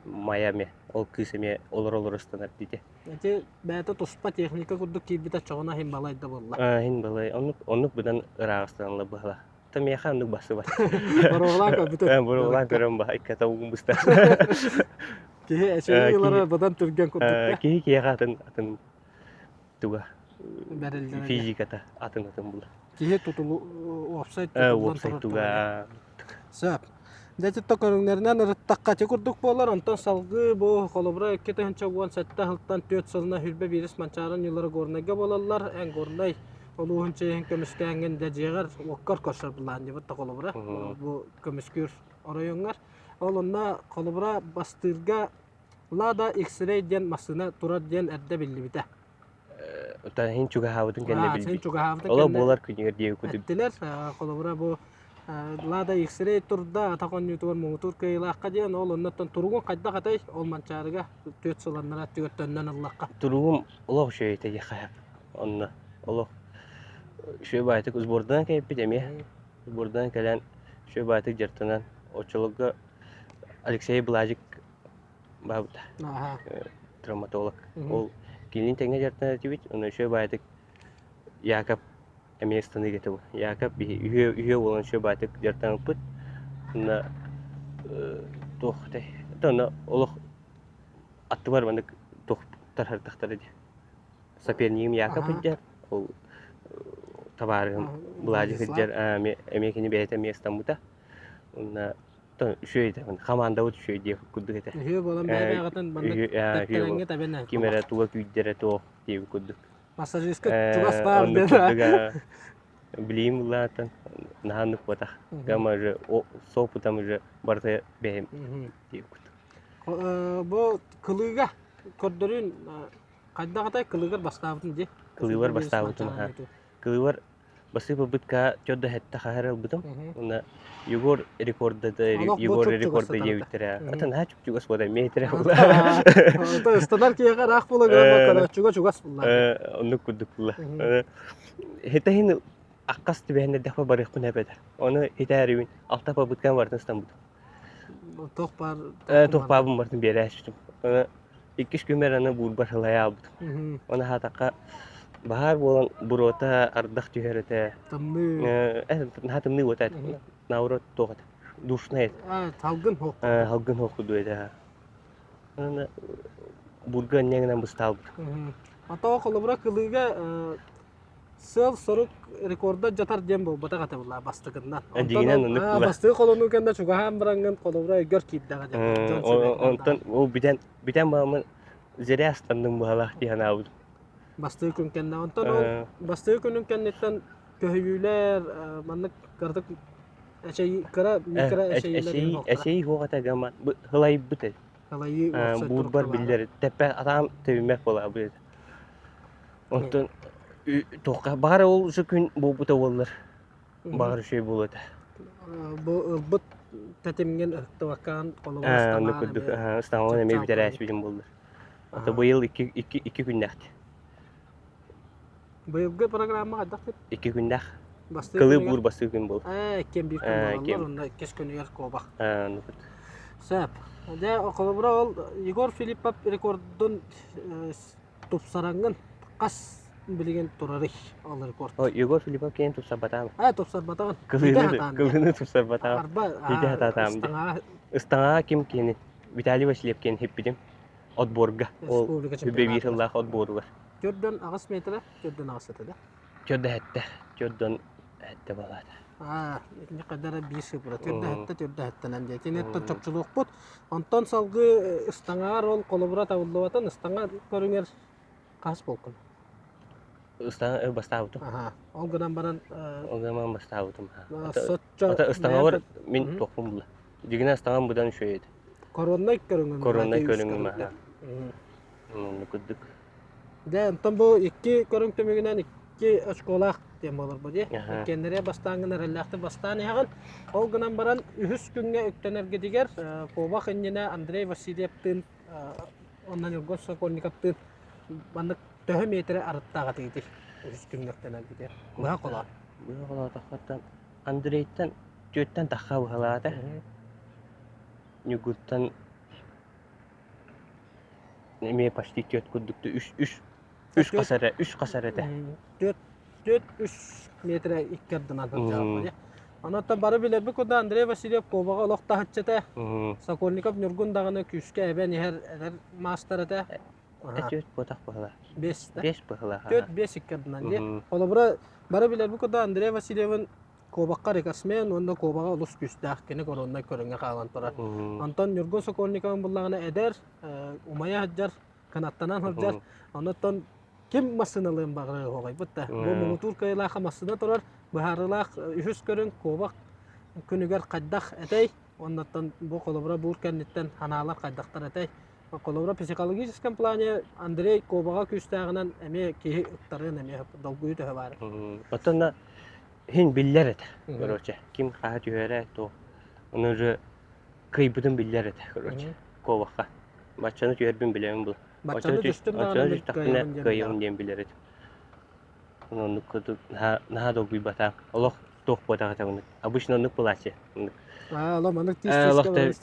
Майа эмиэ ол кыыс эмиэ олоро-олоро ыстанар дии. Ити бэйэтэ туспа техника курдук киирбитэ чоҕуна иһин балай да буолла. Иһин балай. Оннук оннук быдан ыраах ыстаналлар быһалаах. Та миэхэ оннук бассыбат. Боруобалаан көрбүтүм. Боруобалаан көрөн баһа икката угун быстар. Киһи эчэйии ылара быдан түргэн курдук. Киһи киһиэхэ атын атын туга бэриллэрэ. Физиката атын атын була. Киһи тутулу уопсай тутуллан Уопсай туга. Сөп. Дьэ ититто көрүҥнэринэн ырыттахха ити курдук буолар. Онтон салгыы бу холобура 2017 сылтан 4 сылына хүрбэ биирис Манчаары ньылара Горнайга буолаллар. Эн Горнай улууһун чиэһин көмүскээҥҥин дьэ дьиэҕэр уоккар көрсөр былаанньыбыт да холобура бу көмүскүүр оройуоҥҥар. Ол онно холобура бастыырга Лада X-Ray диэн массыына турар диэн эрдэ биллибитэ. Оттон иһин чугаһаабытын кэннэ билбит. Чугаһаабытын Олох буолар күнүгэр диэби кутуп. Эттилэр, холобура бу Лада X-Ray турда атах оонньуутугар муҥутуур кыайыылаахха диэн ол оннуттан туругун хайдах этэй ол Манчаарыга түөрт сыланнара өттүгэр төннөн ыллахха. Туругум олох үчүгэй этэ диэххэ онно олох үчүгэй баайтык сборданан кэлбит эмиэ сборданан кэлэн үчүгэй баайтык дьарыктанан оччолорго Алексей Бладик баабыта травматолог. Ол кинини тэҥҥэ дьарыктанар этибит, онно үчүгэй баайытык Яков эмиэ ыстаныыга этэ. Яков биһи үһүө үһүө буолан үчүгэй баайытык дьарыктаныппыт. Онно туох этэй? Онно олох аттыбар маннык туох тарһардахтара дии. Сопернигим Яков сылдьар, ол табаарыһым Владик сылдьар, эмиэ кини бэйэтэ эмиэ ыстаммыта. Онно үчүгэй этэ хамаандабыт үчүгэй диэх курдук этэ. Үһүө буолан бэйэ-бэйэҕитин маннык тэптэрээҥҥэ тэбэн Ким эрэ туга күүрдэрэ туох диэбит курдук. Массажистка чугас баар диэн. Билиим улаатан наһаа оннук буотах. Гама уже с опытом уже барыта бэйэм диэбит курдук. Бу кылыыга көрдөрүүн хайдах атай кылыыгар бастаабытын дии. Кылыыбар бастаабытым. Кылыыбар Басыпабытка төрдө хэтте хаһар ылбытым. Уонна Егор рекордата Егор рекорда диэбиттэрэ. Ата наһаа чугас буола метрэ була. Ата ыстанар киһиэхэ ыраах буола гынан көрөөччүгэ чугас булла. Оннук курдук була. Хитаһин аккас түбэһиннэрдэхпэ барыахпын эбэтэ. Ону хитээрибин алта пабыткан бартын ыстаммытым. Туох баар Туох баабын бартын биэрээччитим. Иккис күммэр аны буурбар сылайа аалбытым. Оны аһаатахха баһаар буолан буруота ардах түһэр этэ. Тымныы. Наһаа тымныы буота этэ. Наоборот туох этэ. Душнай этэ. Салгын суох. Салгын суох курдук этэ. Аны бурга анньаҥынан быстаалбытым. Ото холобура кылыыга сыал-сорук рекорда дьатар диэн буолбатах этэ була бастакыннан. Дьиҥинэн оннук була. Бастакы холонуу кэннэ чугаһаан бараҥҥын холобура өйгөр киирдэҕэ диэн. Онтон ол бүтэн бүтэн баамын зря астанным быһалаах дии санаабытым. Бастакы күн кэннэ. Онтон ол бастакы күнүн кэнниттэн көһүйүүлэр маннык кыратык эчэйии кыра микро эчэйиилэр Эчэйии суох этэ гамма һылайбыт этэ. Һылайыы Буурбар биллэр тэппэ атаам тэбиммэт буолаабыт этэ. Онтон туохха баҕар ол ушу күн буолбута буоллар баҕар үчүгэй буолуо этэ. Бу ылбыт тэтимҥин ыһыктыбаккаҕын холобур Оннук курдук ыстаҥалан эмиэ бүтэрээччибитин буоллар. Ото быйыл икки икки икки күннэхти. Быйылгы программа хайдах дип? Икки күннээх. Кылыы буур бастыы күн буолар. Ээ, иккиэн биир күн буолаллар, онно иккис күнүгэр куобах. Оннук курдук. Сөп. Дьэ, холобура ол Егор Филиппов рекордун. тупсараҥҥын хас билигин турарый ол рекорд? О, Егор Филиппов киэн тупсарбатаҕым. Аа, тупсарбатаҕын. Кылыыны, кылыыны тупсарбатаҕым. Арба, Ити хатаатаам дии. Ыстаҥаҕа ким киэнин? Виталий Васильев киэн хиппитим. Отборга. Ол Республика үбэ биир чемпионатыгар. сыллаах отборугар. Төрдөн аҕыс метрэ, төрдөн аҕыс этэ да? Төрдө хэттэ. Төрдөн хэттэ балаата. Аа, итини хайдара биир сыпыра. Төрдө хэттэ, төрдө хэттэнэн диэ. Итинеттэн чопчулуохпут. Онтон салгыы ыстаҥаар ол холобура табыллыбатын ыстаҥа көрүҥэр хас буолкун? Ыстаҥа бастаабытым. Аха. Ол гынан баран Ол гынан бастаабытым. соччо Ата ыстаҥабар мин туохпун була. Дьигинэ ыстаҥам быдан үчүгэй этэ. Короннай көрүҥүм. Короннай көрүҥүм аха. Оннук курдук. Дьэ, онтон бу икки көрүҥ түмүгүнэн икки очколаах диэн буолар бу дии. Иккиэннэрэ бастааҥҥын эрэллээхтик бастаан иһэҕин. Ол гынан баран үһүс күҥҥэ үктэнэргитигэр куобах иннинэ Андрей Васильевтыын онно Ньургун Сокольниковтыын маннык төһө миэтэрэ арыттаах этигитий үһүс күҥҥэ үктэнэргитигэр? Быһа холоон. Быһа холоотоххоттон Андрейтан түөттэн тахха быһалаата. Ньургуттан эмиэ почти түөрт курдук үс үс үс хас эрэ үс хас эрэ этэ. Түөрт түөрт үс метрэ икки ардынан сылдьаҕын. Онон бары билэрбит курдук Андрей Васильев куобаҕа олох таһыччы этэ. Сокольников Ньургун даҕаны күүскэ эбэн иһэр эдэр маастар этэ. Түөрт буотах быһыла. Бес да. Бес быһыла. Түөрт бес икки ардынан дии. Холобура бары билэрбит курдук Андрей Васильевын куобахха рекордсмен уонна куобаҕа олус күүстээх кини короннай көрүҥҥэ хаалан турар. Онтон Ньургун Сокольниковын буллаҕына эдэр, умайа сылдьар, кынаттанан сылдьар. Онуттан ким массыыналыан баҕарар оҕойбут да. Бу муҥутуур кыайыылаахха массыына турар, быһаарыылаах үһүс көрүҥ куобах күнүгэр хайдах этэй, оннуттан бу холобура буур кэнниттэн ханаалар хайдахтар этэй. Холобура психологическом плане Андрей куобаҕа күүстээҕинэн эмиэ киһи ыктарыан эмиэ долгуйуу төһө баар. Оттон Иһин биллэр этэ, короче, ким хаһа түһэрэ, то ону уже кыайбытын биллэр этэ, короче, куобахха. Баччаны түһэрбин билэбин бу. Баччаны түстүм даҕаны түстэхпинэ кыайыам диэн билэр этим. Оннук курдук наһаа наһаа долгуйбатаам. Олох туох буотах этэ оннук. Обычно оннук буолааччы. Оннук. Аа, олох маннык тиис Олох тиис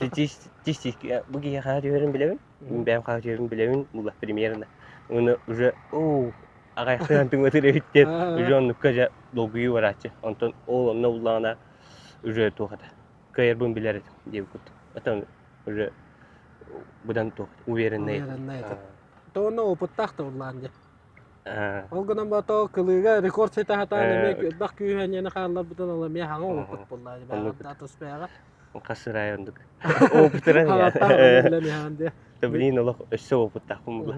тиис тиис бу киһи хаһа түһэрин билэбин. Мин бэйэм хаһа түһэрин билэбин, була примерно. Уну уже оо аҕайахтаан түҥэтир эбит диэн уже оннукка дьэ долгуйуу барааччы. Онтон ол онно буллаҕына уже туох этэ кыайарбын билэр этим диэбит курдук. Это уже быдан туох уверенный Уверенный этим. То онно опыттаах да буллаан дии. Ол гынан бато кылыыга рекорд ситэ сатаан эмиэ элбэх күүһэ эниэни хаалларбытын ол эмиэ хаҥа опыт буллаа дии. Тус бэйэҕэ. Хас сырай оннук. Опытыран я. Да блин, олох өссө опыттаахпын була.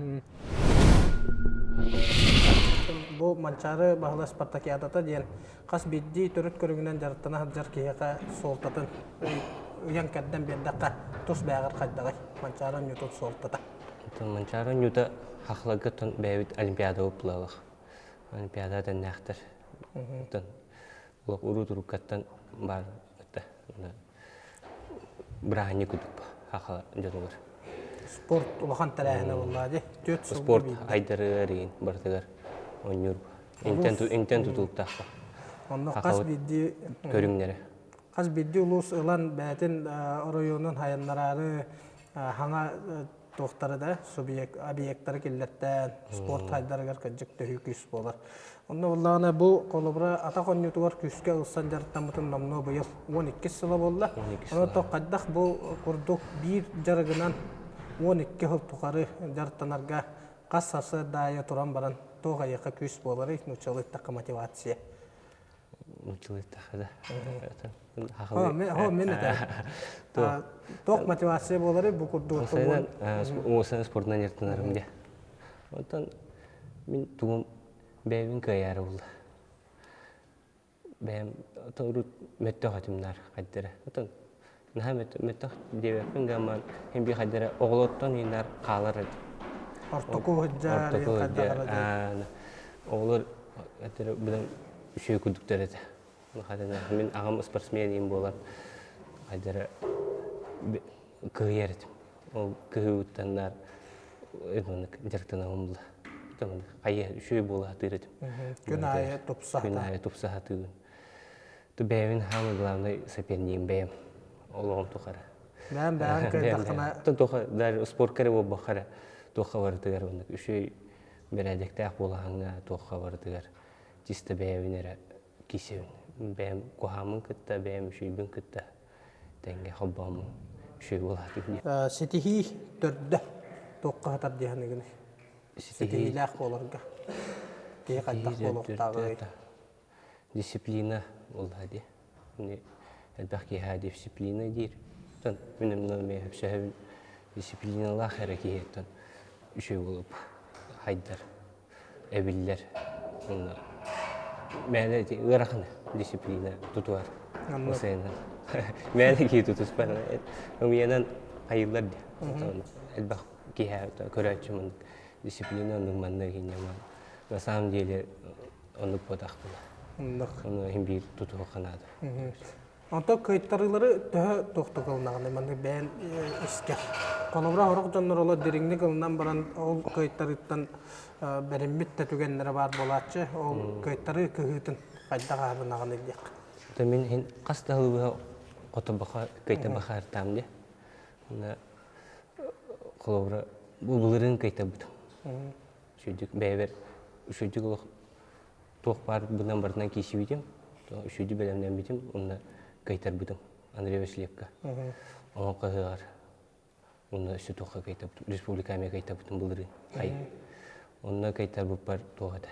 Бу Манчаары Баһылай спартакиадата диэн хас биирдии төрүт көрүҥүнэн дьарыктана сылдьар киһиэхэ суолтатын ыйан-кэрдэн биэрдэххэ тус бэйэҕэр хайдаҕый Манчаары оонньуутун суолтата? Манчаары оонньуута хахларга тон бэйэбит олимпиада булалах. Олимпиада тэннээхтэр. Олох уруу туруккаттан баар бырааһынньык курдук саха дьонугар. Спорт улахан тэрээһинэ буолла дии. Түөрт сылга Спорт биирдэ. айдарыгар иин барытыгар оонньуур. Интэн интэн тутулуктаахпа. Онно хас биирдии көрүҥнэрэ. Хас биирдии улуус ылан бэйэтин оройуонун хайаннараары хаҥа туохтары да субъект объектары киллэртээн спорт хайдарыгар кырдьык төһүү күүс буолар. Онно буоллаҕына бу холобура атах оонньуутугар күүскэ ылсан дьарыктаммытын номнуо быйыл 12 сыла буолла. Онон хайдах бу курдук биир дьарыгынан 12 сыл тухары дьарыктанарга хас сарсыарда аайы туран баран туох айыахха күүс буоларый нууччалыы эттэххэ мотивация. Нууччалыы да. Мин этэ. Туох мотивация буоларый бу курдук Уосайынан спортунан дьарыктанарым дии. Оттон мин тугум бэйэбин кыайаары булла. Бэйэм урут мөттөх этим наар хайдара. Оттон наһаа мөттөх диэбэппин гамман хин би хайдара оҕолортон иинар хаалар этим. Ортоку сылдьар, Ортоку оҕолор этэр быдан үчүгэй курдуктар этэ. Мин аҕам спортсмен им буолан хайдара кыһыйар этим. Ол кыһыыбыттан маннык дьарыктанабын була. Хайа үчүгэй буола сатыыр этим. Күн аайы тупса Күн аайы тупса сатыыбын. Бэйэбин самый главный сопернигим бэйэм олоҕум тухары. Бэйэм бэйэм кыайдаххына Туха даже спортка эрэ буолбакка эрэ туохха барытыгар маннык үчүгэй. Бэрээдэктээх буолаһыҥҥа туохха барытыгар чисто бэйэбин эрэ киисэбин. Бэйэм куһааммын кытта, бэйэм үчүгэйбин кытта тэҥҥэ холбооммун үчүгэй буолаатым диэн. Ситиһии төрдө туохха сытар дии саныыгыный? Ситиһиилээх буоларга киһи хайдах буолуохтааҕый? Дисциплина буоллаҕа дии. Элбэх киһи дисциплина диир. Оттон мин онно эмиэ сөпсөһөбүн. Дисциплиналаах эрэ киһиттэн үчүгэй буолуп хайдар, эбиллэр. Онно мээнэ ити ыарахан дисциплина тутуһар. Осайынан. Мээнэ киһи тутуспат. Ымыйанан хайыллар дии. Элбэх киһи көрөөччү маннык дисциплина оннук маннык инньэ на самом деле оннук буотахпына. Оннук. Ону иһин биир тутуһуохха наада. Онтон кыайтарыылары төһө туохтук ылынаҕыный маннык бэйэн искэр? Холобура сорох дьоннор олор дириҥник ылынан баран ол кыайтарыыттан бэриммит да түгэннэрэ баар буолааччы. Ол кыайтарыы кыһыытын хайдах аһарынаҕыный диэх. Это мин иһин хас да сылы хотобаха кыайтарбаха артаам дии. Холобура бу былырыын кыайтарбытым. Үчүгдүк бэйэбэр үчүгдүк олох туох баар бынан барытынан киирсибитим, үчүгдүк бэлэмнэммитим уонна кыайтарбытым Андрей Васильевка. Олоҥхо ыһыаҕар уонна өссө туохха кыайтарбытым, республика эмиэ кыайтарбытым былырыын. Ай. Онно кыайтарбыппар туох этэ.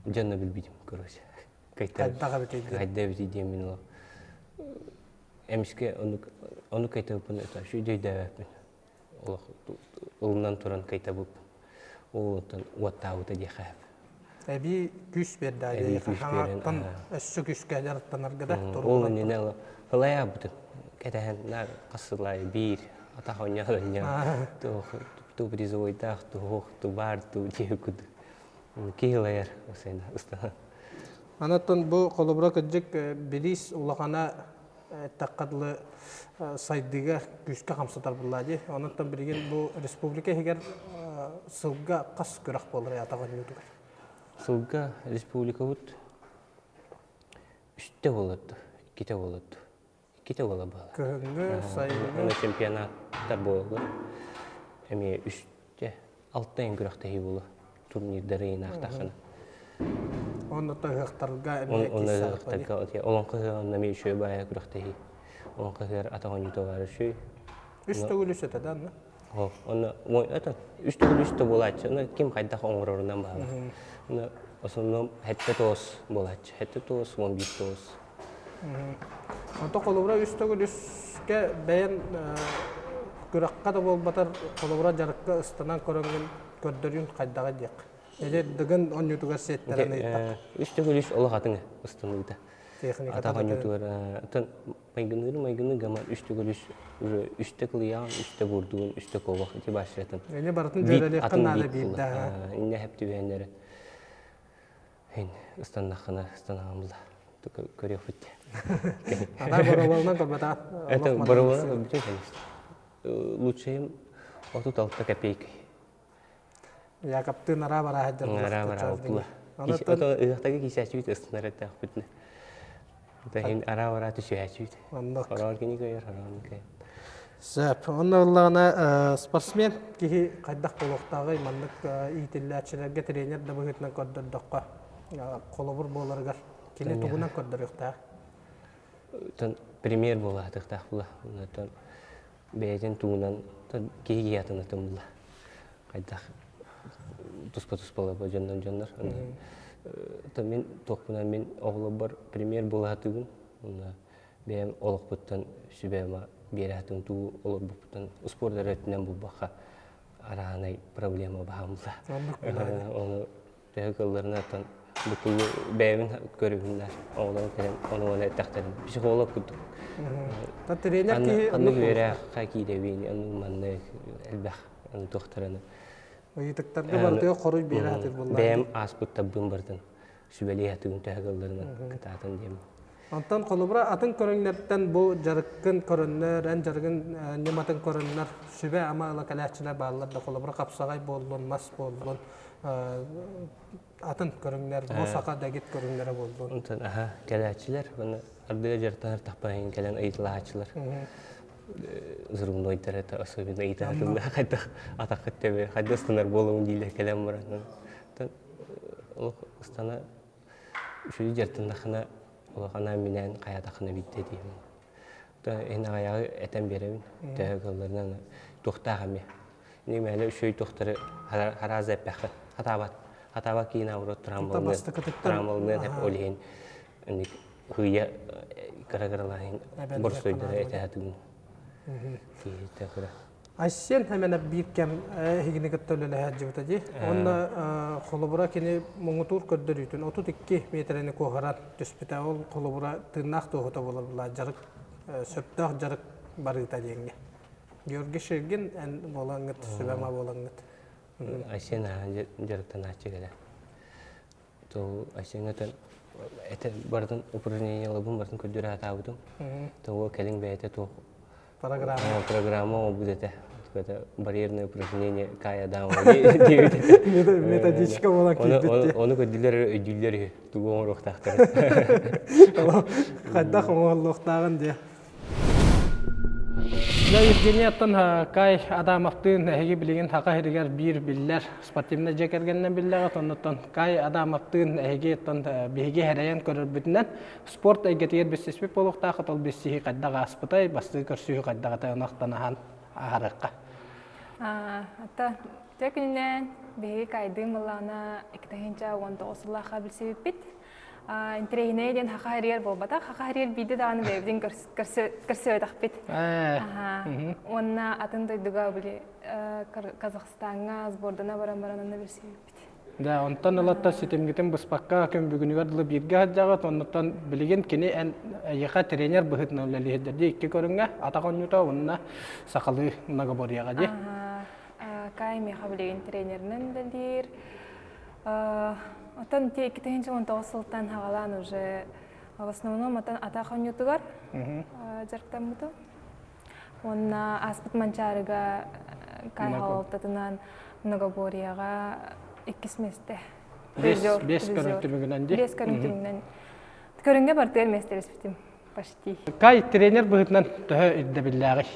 Дьэ онно билбитим, короче. Хайдах эбитий диэн. Хайда эбитий диэн мин ол эмискэ оннук оннук кыайтарбыппын это үчүгэй өйдөөбөппүн. Олох ылынан туран кыайтабыппын. Ол оттон уоттаабыта диэхэ сөп. Эбии күүс биэрдэ Эбии күүс биэрэн, хаҥааттан өссө күүскэ дьарыктанарга да Ол иннинэ ылайаабытым. Кэтэһэн наар хас сыл аайы биир атах оонньоон оонньоон туох ту призовойдаах туох ту баар ту диэбит курдук киһи ылайар ыстана. Анаттан бу холобура кырдьык билиис улахана эттэххэ дылы сайдыыга күүскэ хамсатар буолла дии. Онон билигин бу республика иһигэр сылга хас күрэх буолар атах оонньуутугар? Сылга республикабыт үстэ буолар дуу, иккитэ буолар дуу. Иккитэ буола буолар. Кыһыҥҥы, сайыҥҥы. Чемпионаттар буолаллар. Эмиэ үстэ, алта ыйын күрэхтэһии буолуо. Турнирдары ыйынаахтаххына. Онно ыһыахтарга эмиэ Онно ыһыахтарга олоҥхо ыһыаҕын эмиэ үчүгэй баайа күрэхтэһии. Олоҥхо ыһыар атах оонньуута баар үчүгэй. Үс төгүл үс этэ да онно? Онно это үс төгүл үс да буолааччы. Онно ким хайдах оҥорорунан баалар. Онно основном хэттэ тоос буолааччы. Хэттэ тоос, 11 тоос. Онто холобура үс төгүл үскэ бэйэн күрэххэ да буолбатар холобура дьарыкка ыстанан көрөҥҥүн көрдөрүүн хайдаҕа диэх. Эдэр дыгын онньутугар сиэттэрэн ыйыттах. Үс төгүл үс олох атыҥа ыстаныыта. Атах онньутугар атын майгыныыр майгыны гама үс төгүл үс уже үстэ кылыйаҕын, үстэ бурдугун, үстэ куобах ити баашыратын. Эни барытын дьүөрэлиэххин наада биирдэ. Инне хэп түбэһэннэри Ин ыстаннаххына ыстанаҕын була. Көрүөхпүт. Ана бороболунан көрбөтөҕүн. Это бороболунан көрбүтүм, конечно. Лучшайым 36 копейкой. Якоптыын араа бараа сылдьар Араа бараа була. Ото ыһыахтага киисээччибит ыстанар эттэхпитинэ. Иһин араа бараа түсүһээччибит. Оннук. Хороон кини көйөр, хороон көйөр. Сөп. Онно ыллаҕына спортсмен киһи хайдах буолуохтааҕый маннык иитиллээччилэргэ тренер да быһыытынан көрдөрдөххө холобур буоларыгар кини тугунан көрдөрүөхтээх? Пример буолаатыахтаах була. Онтон бэйэтин тугунан киһи киһи атын була. Хайдах туспа-туспа дьоннон дьоннор. Мин туохпунан мин оҕолорбор пример буолаатыгын. Онно бэйэм олохпуттан сүбэ-ама биэрэ туу олорбуппуттан успуорт эрэ өттүнэн булбакка араанай проблема баһаамла. Ону төһө кыалларынан оттон букулу бэйэбин көрүбүннэр оҕолорум кэлэн ону ону эттэхтэрин психолог курдук. Тренер киһи ханнык үөрэххэ киирэбин, оннук маннык элбэх туохтараны ыйытыктарга барытыгар хоруй биэрэ сатыыр буоллаҕа. Бэйэм ааспыттарбын барытын сүбэлии сатыыбын төһө кыалларынан кытаатан диэммин. Онтон холобура атын көрүҥнэртэн бу дьарыккын көрөннөр, эн дьарыгын ньыматын көрөннөр сүбэ-ама ыла кэлээччилэр бааллар да холобура хапсаҕай буоллун, мас буоллун, атын көрүҥнэр, бу саха дэгит көрүҥнэрэ буоллун. Онтон аха кэлээччилэр уонна ардыга дьарыктанар тахпайын кэлэн ыйыталаһааччылар. Зрумнойдар это особенно ыйытаатылла хайдах атаххыт тэбэ хайда ыстанар буолабын дииллэр кэлэн баран олох ыстана үчүгэй дьартыннахына улахана минээн хайаатахына биирдэ диэм эн аҕайаҕы этэн биэрэбин төһө кылларынан туохтаах эмиэ Нимээлэ үчүгэй туохтары харааза эппэххэ хатаабат хатаабат киин аурат трамвалныан хэп ол иһин инник хыйа кыра кыралаһын борстойдары этэһэтин киһитэ кыра Айсен эмэнэ биир кэм эһигини кытта үлэлэһэ дии. Онно холобура кини муҥутуур көрдөрүүтүн 32 миэтэрэни куоһаран түспүтэ. Ол холобура тыыннаах туоһута буолар дьарык сөптөөх дьарык барыыта диэҥҥэ. Георгий Шергин эн буолаҥҥыт, сүбэма буолаҥҥыт. Айсен дьарыктанааччы кэлэ. То Айсеҥҥа этэ барытын упражнениялабын барытын көрдөрө сатаабытым. Того кэлин бэйэтэ туох программа программа оҥорбут этэ. Это барьерное упражнение Кая Дама диэбит этэ. Методичка буолан киирбит. Ону көрдүлэр өйдүүллэр үһү тугу оҥоруохтаахтарын. Хайдах оҥоһуллуохтааҕын диэ. Дьэ, Евгенияттан Кай Адамовтыын эһиги билигин Саха сиригэр биир биллэр спортивнай дьиэ кэргэнинэн биллэҕит. Оннуттан Кай Адамовтыын эһиги биһиги эрэйэн көрөрбүтүнэн спорт эйгэтигэр билсиспит буолуохтааххыт. Ол билсиһии хайдах ааспытай, бастыы көрсүһүү хайдах этэй, онохтон аһаан аһарыахха. Ата Дьэ күнүнэн биһиги Кайдыын былаана 2019 сыллаахха билсибиппит. Интэриэһинэй диэн Хаха Харьер буолбатах. Хаха Харьер биирдэ даҕаны бэйэбитин көрсүбэтэхпит. Уонна атын дойдуга били Казахстаҥҥа сбордана баран баран онно билсибиппит. Да, онтон ылатта ситимгитин быспакка күн бүгүнүгэр дылы бииргэ сылдьаҕыт, оннуттан билигин кини эн эйиэхэ тренер быһыытынан үлэлиир дии икки көрүҥҥэ атах оонньуута уонна сахалыы многоборьеҕа дии. Кай миэхэ билигин тренеринэн үлэлиир. Оттон ити 2019 сылтан хаҕалаан уже в основном отон атах оонньуутугар дьарыктаммытым. Уонна ааспыт Манчаарыга Кай халалтатынан многоборьеҕа иккис миэстэ. Бес көрүҥ түмүгүнэн дии. Бес көрүҥ түмүгүнэн. Көрүҥҥэ бартыгар миэстэлэспитим почти. Кай тренер быһыытынан төһө ирдэбиллээҕий?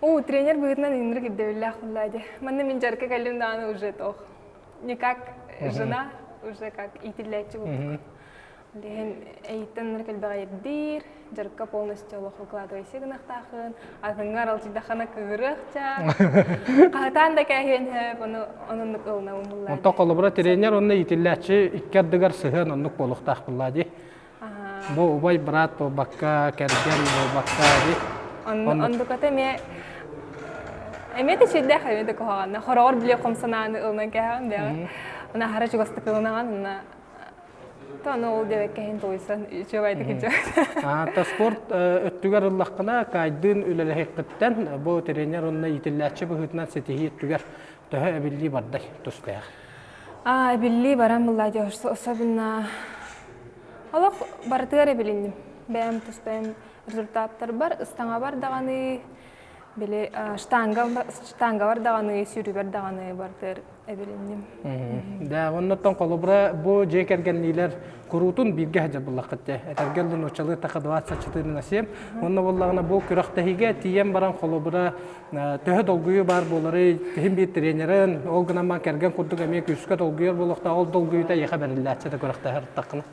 Уу, тренер быһыытынан иннирик ирдэбиллээх буолла дии. Манна мин дьарыкка кэллим даҕаны уже тох. Не как жена, уже как иитиллээччи курдук. Билигин эйиттэн ынырык элбэҕи ирдиир, дьарыкка полностью олох укладывайся гынахтаахын, атыҥҥа аралдьыйдаххына кыырыахча, хаһытаан да кээһиэн сөп, ону оннук ылынабын буллаа. Онтон холобура тренер уонна иитиллээччи икки ардыгар сыһыан оннук буолуохтаах буллаа дии. Бу убай брат буолбакка, кэргэн буолбакка дии. Ондуката эмиэ эмиэ да сүрдээх эмиэ да куһаҕанна. Хороҕор били хом санааны ылынан кээһэҕин бэҕэ. Ына аһара чугастык ылынаҕын, ына то ол диэбэккэ иһин тулуйсан үчүгэйдик Та спорт өттүгэр ыллаххына, кайдыын үлэлэһиэххиттэн бу тренер уонна иитиллээччи быһыытынан ситиһии өттүгэр төһө эбиллии бардай тустаах? А, эбиллии баран булла особенно олох барытыгар эбилинним. Бэйэм тус бэйэм результаттарбар, ыстаҥабар даҕаны, били штанга штангабар даҕаны, сүүрүүбэр даҕаны барытыгар эбилинним. Да, оннуттан холобура бу дьиэ кэргэнниилэр куруутун бииргэ сылдьар буллаххыт дьэ. Этэргэ дылы нууччалыы таха 24 на 7. Онно буоллаҕына бу күрэхтэһиигэ тиийэн баран холобура төһө долгуйуу баар буоларый, киһим биир тренерин, ол гынан баран кэргэн курдук эмиэ күүскэ долгуйар буолуохтаах, ол долгуйуута эйиэхэ бэриллээччи да күрэхтэһэр аттаххына.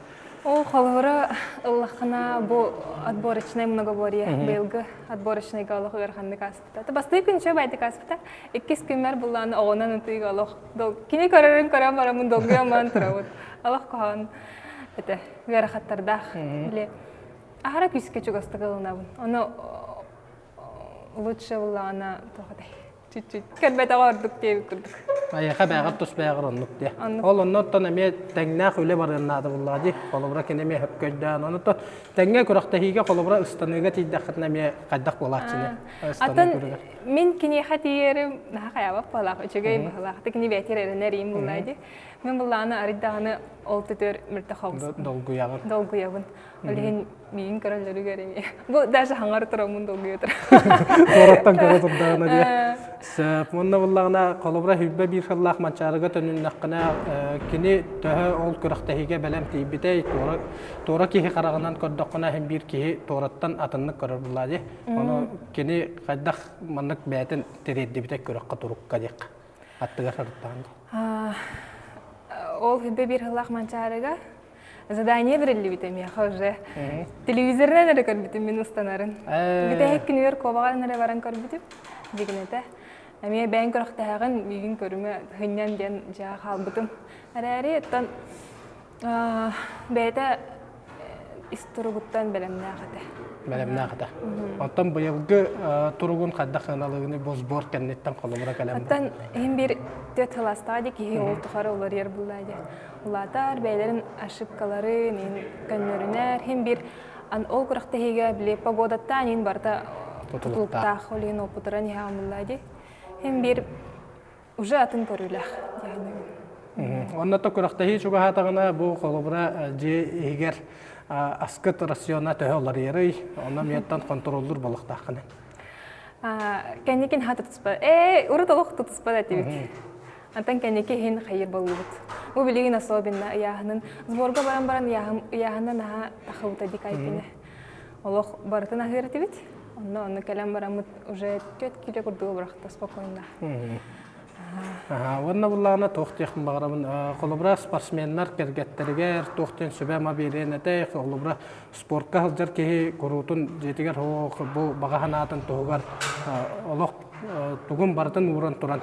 Ол холобура ыллаххына бу отборочнай многоборье быйылгы отборочнайга олох ыараханнык ааспыта. Бастакы күн үчүгэй баайдык ааспыта. Иккис күммэр буллааны оҕонон ытыыга олох кини көрөрүн көрөн бараммын долгуйан баран турабыт. Олох куһаҕан этэ ыарахаттардаах. Били аһара күүскэ чугастык ылынабын. Ону лучше буллаҕына туох этэй чуть-чуть кэлбэтэҕэ ордук диэбит курдук. Айаха бээҕэр тус бээҕэр оннук диэ. Ол оннуттан эмиэ тэҥнээх үлэ барыан наада буоллаҕа дии. Холобура кини эмиэ хөпкөйдөөн. Онуттан тэҥҥэ күрэхтэһиигэ холобура ыстаныыга тиийдэххитинэ эмиэ хайдах буолааччыны? Атын мин киниэхэ тиийэрим наһаа хайаабат буолаах, үчүгэй быһылаах. Кини бэйэтигэр эрэнэр иим буллаа дии. Мин буллаҕына арыйдаҕына ол төтөр мөлтөх Долгуйаҕын. Долгуйабын. Ол иһин миигин көрөллөрүгэр эмиэ. Бу даже хаҥар тураммын долгуйа турар. Туораттан көрө турдаҕына диye. Сөп. Уонна буллаҕына холобура 21 сыллаах Манчаарыга төнүннэххинэ кини төһө ол күрэхтэһиигэ бэлэм тиийбитэй, туора туора киһи хараҕынан көрдөххүнэ иһин биир киһи туораттан атыннык көрөр буллаа дии. Ону кини хайдах маннык бэйэтин тириэрдибитэ күрэххэ турукка диэххэ. Аттыгар сырыттаҕын. Ол 21 сыллаах Манчаарыга задание бэриллибитэ миэхэ уже. Телевизорынан эрэ көрбүтүм мин устанарын. Бүтэһик күнүгэр куобаҕа эрэ баран көрбүтүм. Дигинэтэ. Эмиэ бэйэҥ көрөхтөһөҕүн, миигин көрүмэ хынньан диэн дьаа хаалбытым. Эрээри, оттон бэйэтэ ис туругуттан бэлэмнээх этэ. Бэлэмнээх этэ. Оттон быйылгы туругун хайдах сыаналыыгыный бу сбор кэнниттэн холобура кэлэн? Оттон иһин биир түөрт сылаастаҕа дии киһи ол тухары уларыйар булла дии. Улаатар, бэйэлэрин ошибкаларын иһин көннөрүнэр, иһин биир ол күрэхтэһиигэ били погодаттаан иһин барыта тутулуктаах, ол иһин опытыран иһэҕин булла дии. Иһин биир уже атын көрүүлээх дии Онно то күрэхтэһии чугаһаатаҕына бу холобура дьиэ иһигэр аскыт рациона төһө уларыйарый, онно миэттэн хонтуруоллуур буолуохтааххын. Кэнникин ха тутуспат. Ээ, урут олох тутуспат этибит. Антан кэнники иһин хайыр боллубут. Бу билигин особенно ыйааһынын сборга баран баран ыйааһына наһаа тахыбыта дикайкине. Олох барытын аһыыр этибит. Онно онно кэлэн бараммыт уже 4 кило курдугу бырахта спокойно. Уонна буллаҕына туох диэхпин баҕарабын, холобура спортсменнар кэргэттэригэр туох диэн сүбэ-ама биэриэн этэй, холобура спортка сылдьар киһи куруутун дьиэтигэр бу баҕа санаатын туһугар олох тугун барытын ууран туран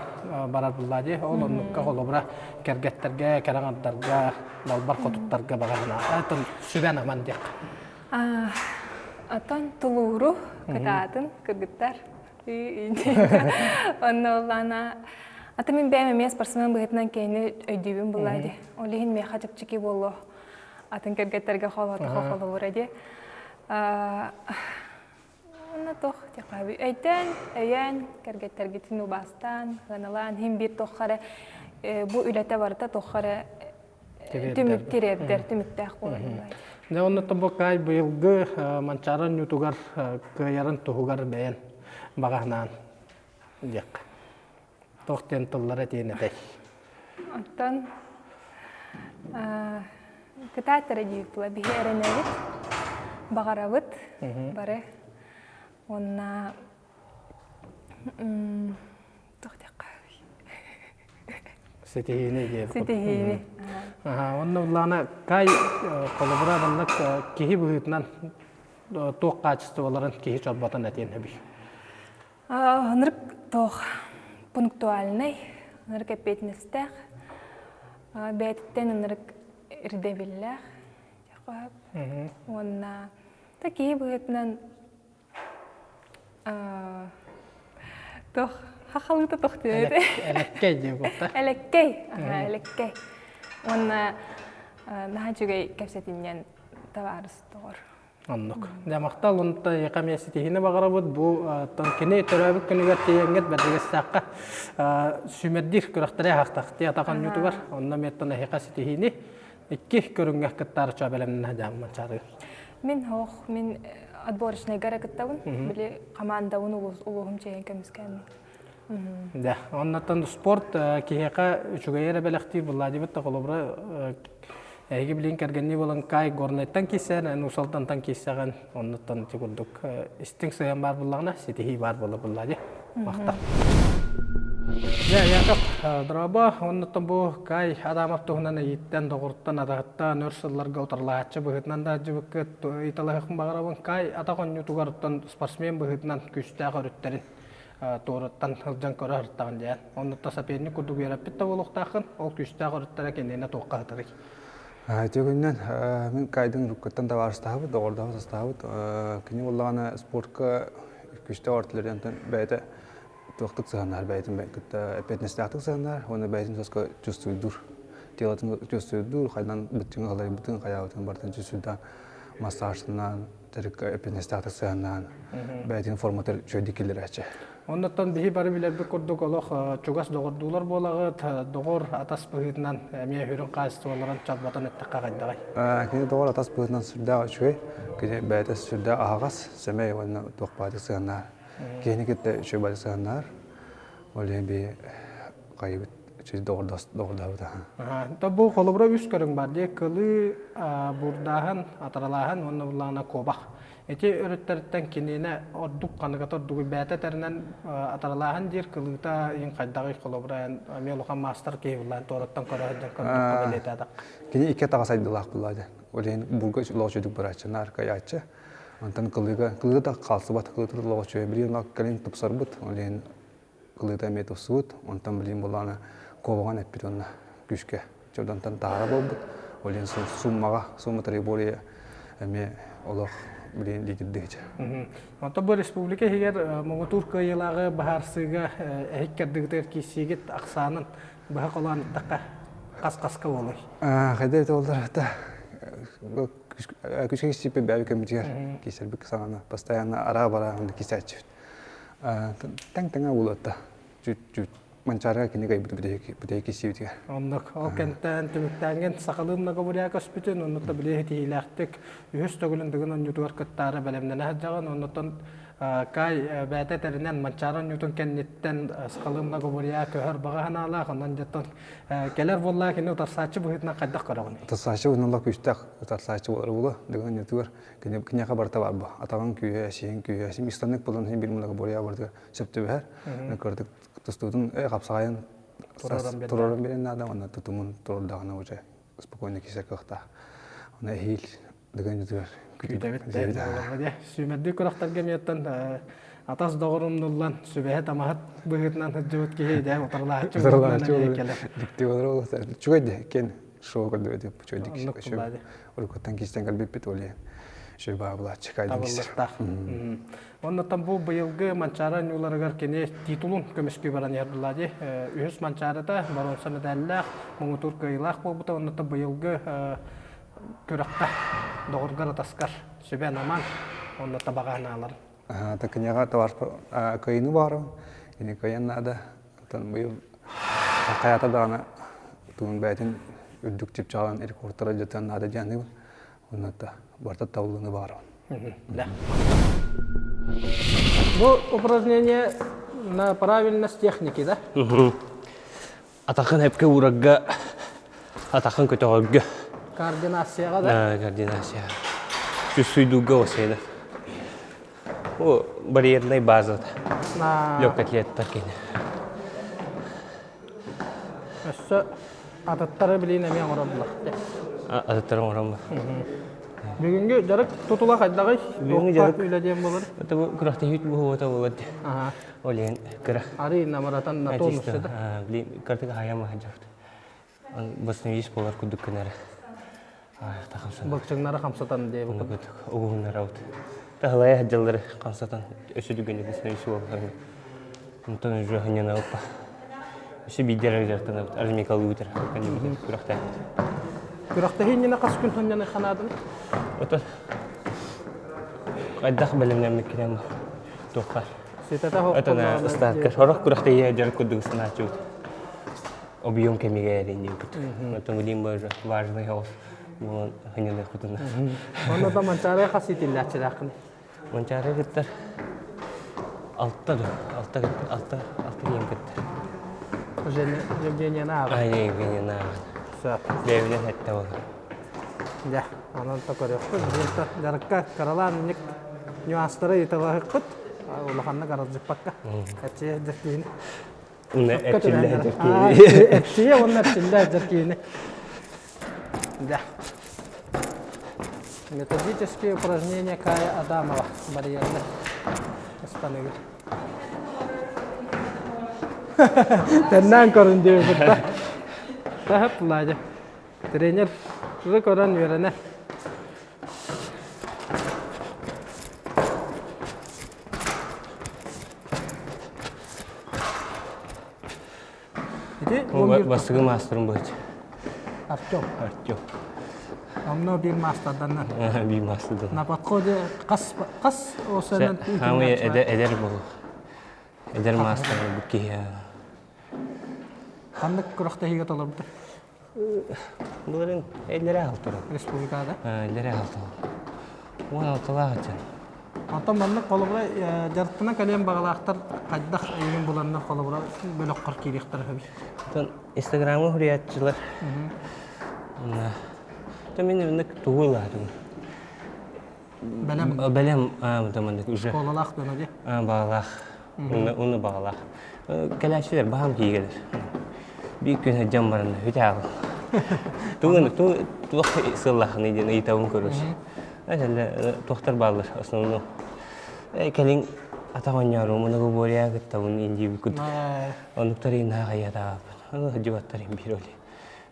барар буллаа дии. Ол оннукка холобура кэргэттэргэ, кэрэ аҥардарга, далбар хотуттарга баҕа санаа, сүбэн-аман диэххэ. Оттон тулууру кытаатын кыргыттар. Онно улаана аты мин бэйэм эмиэ спортсмен быһыытынан киһини өйдүүбүн булаа дии. Ол иһин миэхэ чэпчэки буолуо. Атын кэргэттэргэ холоотохо холобура дии. Онно туох диэххэ өйдөөн, өйөөн, кэргэттэргитин убаастаан, сыаналаан, иһин биир туохха эрэ бу үлэтэ барыта туохха эрэ түмүк тириэрдэр, түмүктээх буолар. Дьэ онно тобокаай быйылгы Манчаары оонньуутугар кыайарын туһугар бэйэн баҕаһынаан диэххэ. Туох диэн тыллара этиэн этэй? Оттон кытааттара диир була биһи эрэнэбит, баҕарабыт бары. Уонна туох диэххэ Ситиһиини диэн. Ситиһиини. Онно улаана кай холобура маннык киһи быһыытынан туох хаачыстыбаларын киһи чорботон этиэн сөбүй? Ынырык туох пунктуальнай, ынырык эппиэтинэстээх, бэйэтиттэн ынырык ирдэбиллээх уонна та киһи быһыытынан туох хахалыыта тох диэбит Элэккэй диэн буолта. Элэккэй, элэккэй. Уонна наһаа үчүгэй кэпсэтинньэн табаарыс доҕор. Оннук. Дьэ, махтал онто эйиэхэ эмиэ ситиһиини баҕарабыт. Бу оттон кини төрөөбүт күнүгэр тиийэҥҥит Бэрдигэстээххэ сүүмэрдиир күрэхтэри аһахтахтыы атах оонньуутугар. Онно эмиэ оттон эһиэхэ ситиһиини икки көрүҥҥэ кыттаарыча бэлэмнэнэ дьааммын чаарыы. Мин хоох, мин отборочнайга эрэ кыттабын. Били командабын улууһум чэйин көмүскээммин. Да, оннуттан спорт киһиэхэ үчүгэйи эрэ бэлэхтиир Владимир да холобура эһиги билин кэргэннии буолан Кай Горнайтан киирсэҕин, эн Усалтантан киирсэҕин, оннуттан ити курдук истиҥ сыһыан баар буоллаҕына, ситиһии баар буола булла дии. Махтал. Дьэ, Яков, дорообо, оннуттан бу Кай Адамов туһунан эйиттэн, доҕоруттан, атаҕыттан өр сылларга утарылаһааччы быһыытынан да сылдьыбыккыт ыйыталаһыахпын баҕарабын. Кай атах оонньуутугар оттон спортсмен быһыытынан күүстээх өрүттэрин туораттан сылдьан көрө сырыттаҕын диэн. Оннуттан соперник курдук үөрэппит да буолуохтааххын, ол күүстээх өрүттэрэ кинини туохха сытарый? Ити күннэн мин Кайдын руккаттан табаарыстаһабыт, доҕордоһо састаһабыт. Кини буоллаҕына спортка күүстээх ортолорунтан бэйэтэ туохтук сыһаннар, бэйэтин кытта эппиэтинэстээхтик сыһаннар уонна бэйэтин соска чувствуйдуур. Телотын чувствуйдуур, хайдан быттыҥы халайбытын, хайаабытын барытын чувствуйдаан. массажтынан, дьарыкка эппиэтинэстээхтик сыһыаннаан, бэйэтин форматыгар үчүгэйдик киллэрээччи. Оннуттан биһи бары билэрбит курдук олох чугас доҕордуулар буолаҕыт, доҕор атас быһыытынан эмиэ үрүҥ хаачыстыбаларын чорботон эттэххэ хайдаҕый? Кини доҕор атас быһыытынан сүрдээх үчүгэй, кини бэйэтэ сүрдээх аһаҕас, сэмэй уонна туох баайдык сыһыаннаһар. Киһини кытта үчүгэй баайдык сыһыаннаһар. Ол иһин биһи хайыбыт үчүгэй доҕордоһобут аха. То бу холобура үс көрүҥ бар дии кылыы, буурдааһын, атаралааһын уонна буллаҕына куобах. Ити өрүттэриттэн киниэнэ ордук ханыгата ордугуй бэйэтэ этэринэн атаралааһын диир кылыыта иин хайдаҕый холобура эн эмиэ улахан маастар киһи буллаан туораттан көрө сылдьан көрдөххө бэлиэтээтэххэ. Кини икки атаҕа сайдыылаах буллаа дьэ. Ол иһин бурга олох үчүгдүк барааччы, наар кыайааччы. Онтон кылыыга кылыыта да хаалсыбат, кылыыта да олох үчүгэй. Билигин кэлин тупсарбыт, ол иһин кылыыта эмиэ тупсубут. Онтон билигин буллаҕына куобаҕын эппит уонна күүскэ Чордонтон таһара буолбут. Ол иһин суммаҕа, сумма трибория эмиэ олох билигин лидердыыча. Онтон бу республика иһигэр муҥутуур кыайыылааҕы быһаарсыыга эһик кэрдигитигэр киирсиигит ахсаанын быһа холоон эттэххэ хас-хаска буолуй? Хайда это боллар да күскэ киссиппит бэйэ көмүтүгэр киссэрбит саҕана постоянно араа-бараа кисээччибит. Таҥ-таҥа буолуотта. Чуть-чуть Манчаарыга кини кайбыт бүтэһик киссибитигэр. Оннук. Ол кэнтэн түмүктээҥҥин сахалыы многобуря көспүтүн, оннук да билиэ ситиһиилээхтик үһүс төгүлүн Дыгын оонньуутугар кыттаары бэлэмнэнэ сылдьаҕын. Оннуттан Кай бэйэтэ этэринэн Манчаары оонньуутун кэнниттэн сахалыы многобуря көһөр баҕа санаалаах. Онон дьоттон кэлэр буоллаа кини утарсааччы быһыытынан хайдах көрөҕүн? Утарсааччы быһыытынан күүстээх утарсааччы буолар буолуо. Дыгын оонньуутугар кини киниэхэ барыта баар бу. Атаҕын күүһэ, сиһин күүһэ, син истаннык буолан син биир многоборье барытыгар сөп түбэһэр. Кырдык тустуутун хапсаҕайын туруоран биэрэн наада уонна тутумун туруордаҕына уже спокойно киирсэр кыахтаах. Оны эһиил Дыгын дьытыгар күүтэбит. Сүүмэрдүү күрэхтэргэ эмиэттэн атас доҕорумнуллан сүбэһит-амаһыт быһыытынан сылдьыбыт киһи идэ утарылааччы утарылааччы кэлэр. Дьикти болар олохтар. Үчүгэй де кен шоу көрдүбүт үчүгэй Уруккуттан кистен кэлбиппит ол үчүгэй баабылааччы кайдын Табыллыктаах. Оннуттан бу быйылгы Манчаары оонньууларыгар кини титулун көмүскүү баран иһэр дии. Үһүс Манчаарыта боруонса мэдээллээх, муҥутуур кыайыылаах буолбута. Оннуттан быйылгы күрэххэ доҕоргор атаскар сүбэн-аман онно табаҕа анаалар. Такыняҕа товар кыайыны баарым. Ини кыайан наада. Оттон быйыл хайата даҕаны туун бэйэтин үрдүк чыпчаалын рекордтара дьатан наада диэн Онно барыта табыллыны баарабын. Да. Бу упражнение на правильность техники, да? Атахын эпке уурарга, атахын көтөҕөргө. Координацияға да? Координация. Түссүйдууга осена. О, барьерный база. Легкоатлеттар кини. Өссө атыттары билиин эмиэ оҥороллор. Атыттары оҥороллор. Бүгүҥҥү дьарык тутула хайдаҕый? Бүгүҥҥү дьарык үлэ диэн буолар. Это бу күрэхтэһиит буһуота буолар. Ол иһин кыра. Арый намыратан на тонусе да. Блин, картыга хайам аһадьабыт. Восстановись буолар курдук гынары. Былчыҥнары хамсатан диэбит курдук. Угуһуннарабыт. Таһылайа сылдьаллары хамсатан өссө түгэнэ восстановись буолар. Онтон уже ханньаналпа. Өссө биирдэр дьарыктанабыт. Армикалыытыр. Күрэхтээхпит. Күрэхтэһии иннинэ хас күн ханньаны ханаадын? Отон хайдах бэлэмнэммиккинэн туохха. Ситэтэ Отон ыстаакка сорох күрэхтэһии дьарык курдук санааччыбыт. Объем кэмигэр диэбит. Оттон билим боже важный голос буолан ханньаныахпытына. Онно да Манчаарыга хас иитиллээччилээххин? Манчаары кыттар алта да алта алта алта диэн кыттар. Евгения ааҕын. Ай Евгения ааҕын. Сөп. Бэйэбинэн эттэ болар. Дьэ, онон то көрүөхпүт. Билигин дьарыкка кыралаан инник нюанстары ыйыталаһыкпыт. Улаханнык аралдьыппакка. Эрчийэ дьэркиини. Уонна эрчиллэ дьэркиини. Эрчийэ уонна эрчиллэ дьэркиини. Дьэ. Методические упражнения Кая Адамова. Барьерны ыстаныгы. Тэннээн көрүн диэбит да. Таһап Ладя. Тренер тузы көрөн үөрэнэ. Ити Бастыгы маастарым быһыт. Артем. Артем. Номнуо биир маастарданнан. Биир маастарданан. На подходе хас хас осенен Хамый эдэр болу. Эдэр маастар бу киһи. Ханнык күрэхтэһиигэ толорбута? Былырын эллere алтыры. Республикада? Эллere алтылы. 16-лаах этен. Онтон маннык холобура дьарыктана кэлиэн баҕалаахтар хайдах эйигин буланнар холобура бөлөххөр киириэхтэрэ үһү? Онтон Инстаграмы хуруйааччылар. То мин маннык тугу ылаатым. Бэлэм. Бэлэм маннык уже. Школалаах дьоно дии. Баҕалаах. Уну баҕалаах. Кэлээччилэр баһам киигэлэр. Биир күн сылдьан баран бүтээҕин. Тугун туох сыллахыный диэн ыйытабын көрүс. Этэллэ туохтар бааллар основном. Кэлин атах оонньоорум, ону боря кыттабын индиибит курдук. Оннуктар инаах хайатаабын. Ону сылдьыбаттар биир оли.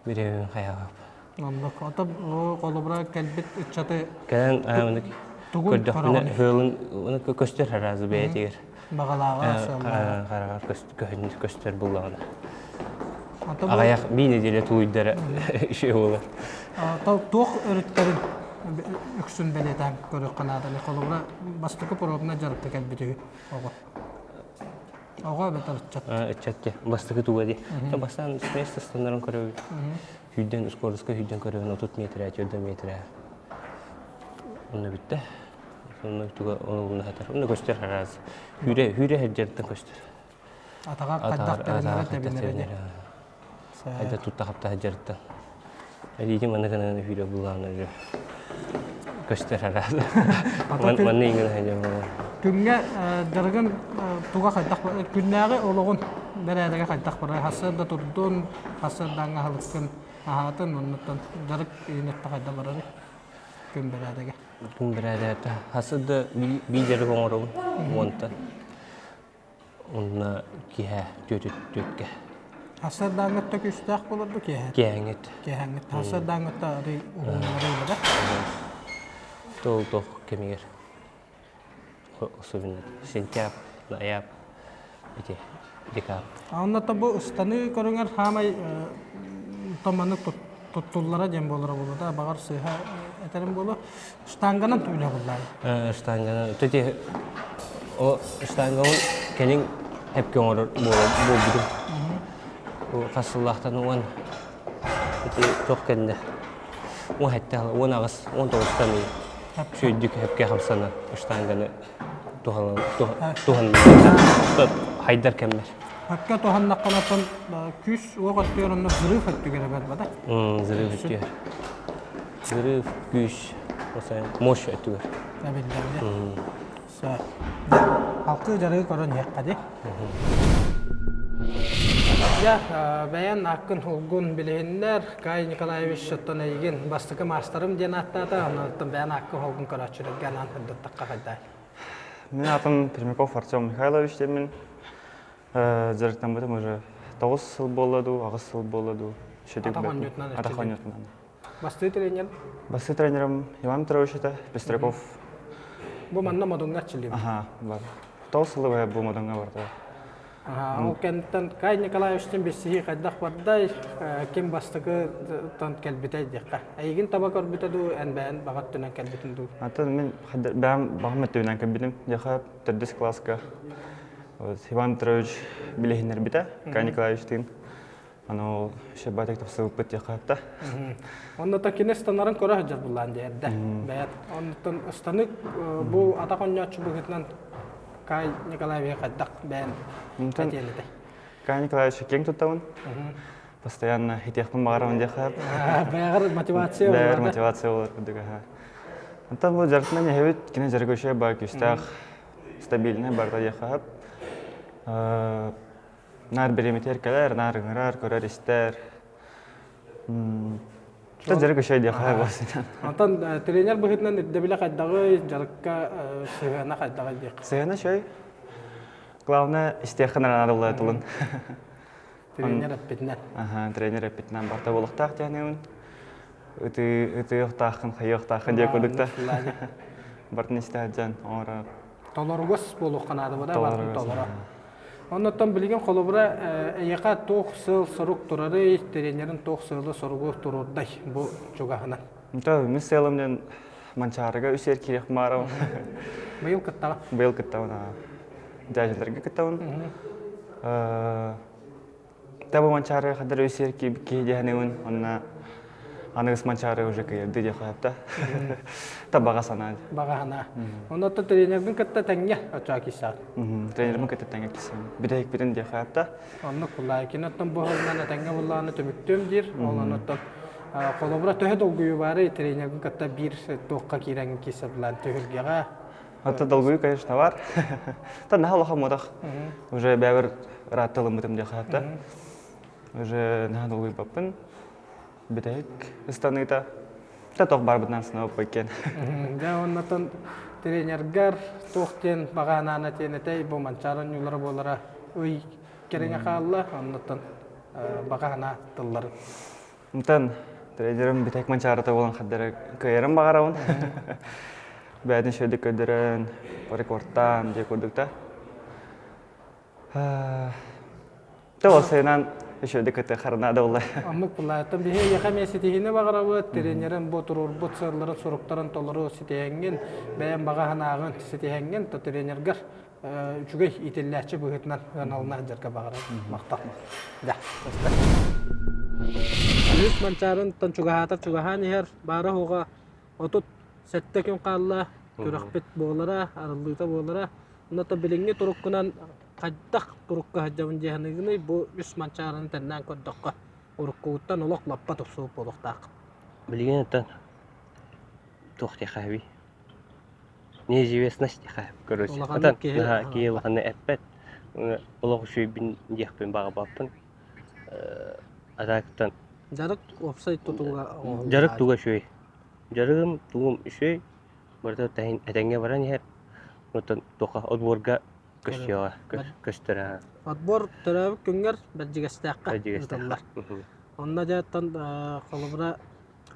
Бирэбин хайаабын. Оннук. Ото холобура кэлбит ыччаты Кэлэн маннык көрдөхпүнэ ыалын көстөр аразы бэйэтигэр. Баҕалааҕа сыаллааҕа. Хараҕар көстөр буллаҕына. Аҕыйах биир нэдиэлэ тулуйдара үчүгэй буолар. Туох өрүттэрин үксүн бэлиэтээн көрүөххэ нааданы холобура бастакы пробна дьарыкка кэлбит үһү оҕо. Оҕо эбэтэр ыччат. Ыччат дии. Бастакы туга дии. Бастаан смесь тастаннарын көрөбүт. Сүүрдэн скоростка сүүрдэн көрөбүн 30 метрэ, 4 метрэ. Онно бүттэ. Онно туга онно хатар. Онно көстөр араас. Хүүрэ хүүрэ сылдьарыттан көстөр. Атаҕар хайдах тэбинэрэ тэбинэрэ. Хайда тутта хапта сылдьарыттан. Илиитин манна гынан хүүрэ булаан уже көстөр араас. Манна иҥин сылдьар. Күҥҥэ дьарыгын туга хайдах күннээҕи олоҕун бэрээдэгэ хайдах барар сарсыарда турдун сарсыардааҥҥы аһылыккын аһаатын оннуттан дьарык иинэтте хайда барарый күн бэрээдэгэ Күн бэрээдэгэ сарсыарда биир дьарык оҥоробун уонтан Онно киэһэ түөтүт түөткэ. Сарсыардааҥҥытта күүстээх буолар бу киэһэ? Киэһэҥҥит. Киэһэҥҥит. Сарсыардааҥҥытта арый уһуннарыы Тол тох кэмигэр особенно сентябрь, ноябрь ити декабрь. Онно бу ыстаныы көрүҥэр хаамай томаны туттуллара диэн буолара буолуо да баҕар сыыһа этэрим буолуо Штанганан үлэ буллаай. Штанганан. Төти о штангабын кэлин хепке оҥорор буолбутум. Хас сыллаахтан уон ити туох кэннэ 17 18 19-тан сүйдүк хепке хамсанан штанганы туһанан хайдар кэммэр. Хепке туһаннаххына күүс уох өттүгэр онно взрыв өттүгэр эбэр бада. Взрыв өттүгэр. Взрыв, күүс, мощь өттүгэр. Эбиллэргэ. Халкы дьарыгы көрөн иһиэххэ дии. Дьэ, бэйэн аккын улгун билиһиннэр, Кай Николаевич оттон эйигин бастакы маастарым диэн ааттаата, онон бэйэн аккын холгун көрөөччүлэргэ анаан сырдаттахха хайдай. Мин атым Пермяков Артем Михайлович диэммин. Дьарыктаммытым уже 9 сыл буолла дуу, 8 сыл буолла дуу. Атах оонньуутунан. Атах оонньуутунан. Бастыы тренер? Бастыы тренерым Иван Петрович этэ, Пестряков. Бу манна Модуҥҥа эрчиллибит? Аха, бар. Тоҕус сылы быһа бу Модуҥҥа барда. Аха, ол кэнниттэн Кай Николаевичтыын билсиһии хайдах бардай, ким бастакы кэлбитэй диэххэ. Эйигин таба көрбүтэ дуу, эн бэйэн баҕа өттүнэн кэлбитин дуу? Атын мин бэйэм баҕам өттүнэн кэлбитим. Диэхэ төрдүс кылааска Иван Петрович билиһиннэрбитэ Кай Николаевичтыын. Аны ол шебатик тахсыбыппыт диэххэ да. Онно та кини ыстанарын көрө сылдьар буллаан дьэ эрдэ. Бэйэт оннуттан ыстанык бу атах оонньооччу быһыытынан Кай Николаевич хайдах бэйэн этиэн этэй? Кай Николаевич киэҥ туттабын. Постоянно итиэхпин баҕарабын диэххэ. Бэйэҕэр мотивация Бэйэҕэр мотивация болар курдук аха. Онтон бу дьарыктынан эһэбит кини дьарыга үчүгэй баа күүстээх, стабильный барыта диэххэ Наар бириэмэтигэр кэлэр, наар ыҥырар, көрөр-истэр. Дьарык үчүгэй диэххэ буолсун. Онтон тренер быһыытынан ирдэбилэ хайдаҕый, дьарыкка сыһыана хайдаҕый диэххэ? Сыһыана үчүгэй. Главное, истиэххэ наада буолла тылын. Тренер эппитинэн. Аха, тренер эппитинэн барта буолуохтаах диэхинэбин. Ытыы ытыахтааххын, хайыахтааххын диэ курдук да. Бартын истэ сылдьан оҥоро. Толоругас буолуохха наада да бартын толоро. Оннуттан билигин холобура эйиэхэ туох сыал-сорук турарый, тренерин туох сыалы-соругу туруордай бу чугаһынан? Нто мин сыалым диэн Манчаарыга үс эр киирэх маарабын. Быйыл кыттаҕын. Быйыл кыттабын. Дядяларга кыттабын. Таба Манчаарыга хаддар үс эр киһи диэхэнэбин. Онна аныгыс Манчаары уже кыйырды диэх хапта. Та баҕа санаа. Баҕа санаа. Онно тренербин кытта тэҥҥэ оччоҕо киирсэҕин. Тренербин кытта тэҥҥэ киирсэбин. Бүтэһикпитин диэх хапта. Оннук буллаа. Кини оттон бу оһолунан этэҥҥэ буллаҕына түмүктүөм диир. Ол онуттан холобура төһө долгуйуу баарый тренербин кытта биир туохха киирэн киирсэ булаан түһүлгэҕэ. Ата долгуйуу, конечно, бар. Та наһаа улахан модах. Уже бэбэр ыраатта ылыммытым диэх хапта. Уже наһаа долгуйбаппын. Бүтэһик ыстаныыта. Та тох барбытынан сынабыппын Дьэ оннотон тренергар туох диэн баҕаанаана диэн этэй бу Манчаары оонньуулара буолара ый кэриҥэ хаалла оннуттан баҕа санаа тылларын. Онтон тренерим бүтэһик Манчаарыта буолан хардары кыайарым баҕарабын. Бэйэтин үчүгэйдик көрдөрөн, рекордтаан дьэ курдук да. Тыл үчүгэйдик кытта харына да буолла. Оннук булааттан биһи эйиэхэ эмиэ ситиһиини баҕарабыт, тренерин бу туруорбут сыалларын, соруктарын толору ситиһэҥҥин, бэйэм баҕа санааҕын ситиһэҥҥин, то тренергэр үчүгэй иитиллээччи быһыытынан ыаналына сылдьарга баҕарабын. Махтал. Да. Үһүс Манчаарынтан чугаһаатар чугаһаан иһэр, баара-суоҕа 37 күн хаалла, күрэхпит буолара, арыллыыта буолара. Онно билиҥҥи туруккунан хайдах турукка сылдьабын дии саныыгыный? Бу үс Манчаарыны тэннээн көрдөххө, уруккугуттан олох лаппа тупсубут буолуохтаах. Билигин оттон туох диэхэ Неизвестность диэхэ короче. Улаханнык киһи Наһаа киһи улаханнык эппэт. Олох үчүгэйбин диэхпин баҕарбаппын. А так-тан Дьарык уопсай тутууга оҥоһуллар. Дьарык туга үчүгэй. Дьарыгым тугум үчүгэй. Барыта этэҥҥэ баран иһэр. Оттон туохха отборга көстүөҕэ, көстөр аа. Отбор төрөөбүт күҥҥэр Бэрдьигэстээххэ ыытыллар. Онно дьэ оттон холобура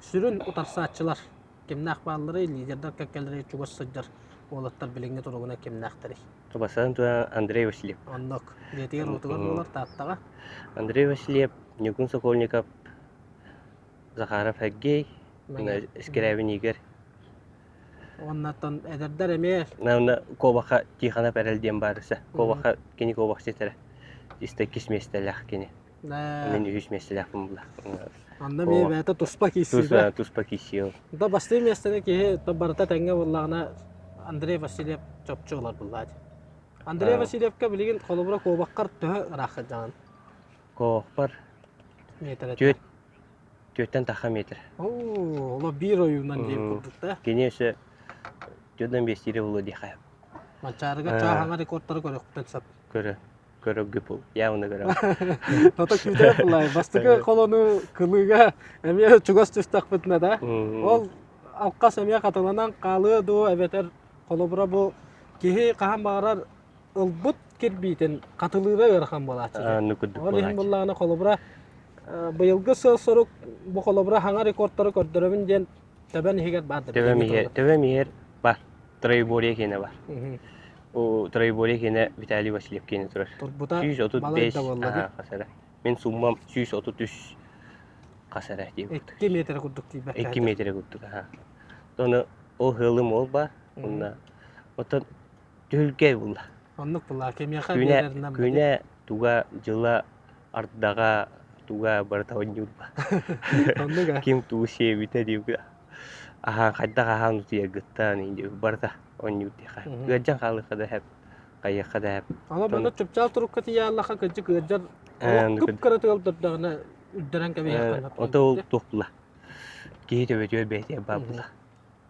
сүрүн утарсааччылар кимнээх баалларый, лидердар кэккэлэрэ чугас сылдьар уолаттар билиҥҥи туругунан кимнээхтэрий? Бастатан туран Андрей Васильев. Оннук. Дьиэтигэр уотугар буолар Тааттаҕа. Андрей Васильев, Ньургун Сокольников, Захаров Сергей, Скрябин Игорь. Уоннаттан эдэрдэр эмиэ. Уонна Кобаха Тихонов эрэл диэн баарыса. Кобаха кини кобахчыт эрэ. Иккис миэстэлээх кини. Мин үһүс миэстэлээхпин була. Онно эмиэ бэйэтэ туспа киирсии. Туспа киирсии. Да бастыыр миэстэни киһи барыта тэҥҥэ буоллаҕына Андрей Васильев чопчу ылар буллаат. Андрей Васильевка билигин холобура куобаххар төһө ыраах сылдьаҕын? Куобахпар Метр. Түөртэн таха метр. Оо, оло биир ойуунан диэн курдук да. Кини өссө түөртэн биэстиирэ буолуо диэхэ. Манчаарыга чааһаҥа рекордтары көрөхпүтүн сөп. Көрө. Көрөргө бул. Явно көрөм. Тото күүтэ булай. Бастакы холону кылыыга эмиэ чугас түстэхпитинэ да. Ол алқас эмиэ хатыланан хаалыа дуу эбэтэр холобура бу киһи хаһан баҕарар ылбыт кирбиитин хатылыыра ыарахан буолааччы. Ол иһин буллаҕына холобура быйылгы сыал-сорук бу холобура хаҥа рекордтары көрдөрөбүн диэн төбөн иһигэр баар да. Төбөм иһэр, төбөм иһэр бар. Троеборье киэнэ бар. О троеборье киэнэ Виталий Васильев киэнэ турар. Турбута 135 хас эрэ. Мин суммам 133 хас эрэ диэбит. 2 метр курдук тиийбэт. 2 метр курдук аха. Оны ол хылым ол бар. Онна оттон түһүлгэ булла. Оннук булла. Кимиэхэ Күнэ, биэрэринэн күнэ туга дьыла ардаҕа туга барыта оонньуурба. Оннук ээ. Ким тугу сиэбитэ диэбит. Аһаан хайдах аһаан утуйаргыттан диэбит барыта оонньуур диэхэ. Ыалдьан хаалыахха да сөп, хайыахха да сөп. Ама манна чыпчаал турукка тиийэ кырдьык ыалдьар кып-кыра тыал үрдэрэн кэбиһиэххэ Ото ол туох була. Киһи төбөтүгэр бэйэтигэр баар була.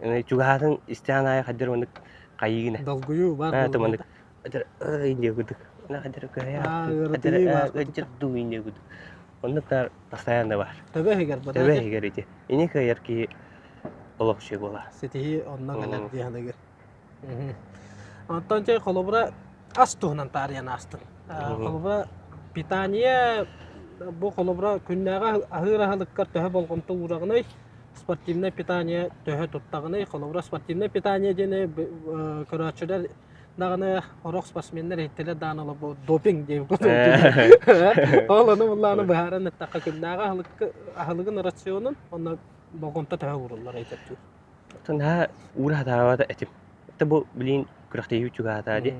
Чугаһаатын истээн аайы хаддыр маннык хайыгына. Долгуйуу баар буолла. Маннык инде курдук. Хаддыр көһөйө. Хаддыр дуу инде курдук. Оннук да постоянно бар. Төбө иһигэр бар. Төбө иһигэр ити. Ини кыайар киһи олох үчүгэй буолар. Ситиһии онно кэлэр дии саныгыр. Онтон чэй холобура ас туһунан таарыйан аастын. Холобура питание бу холобура күннээҕи аһыыр аһылыккар төһө болҕомто уураҕыный? Спортивное питание төһө туттаҕыный? Холобура спортивное питание диэни көрөөччүлэр даҕаны сорох спортсменнар иһиттилэр даҕаны олорбу допинг диэн Ол ону буллааны быһааран эттэххэ күннээҕи аһылыгын рационун онно. Болҕомто төһө ууруллар этэрдүү? Оттон наһаа уура сатаабата этим. Это бу билин күрэхтэһии чугаһатаа дии.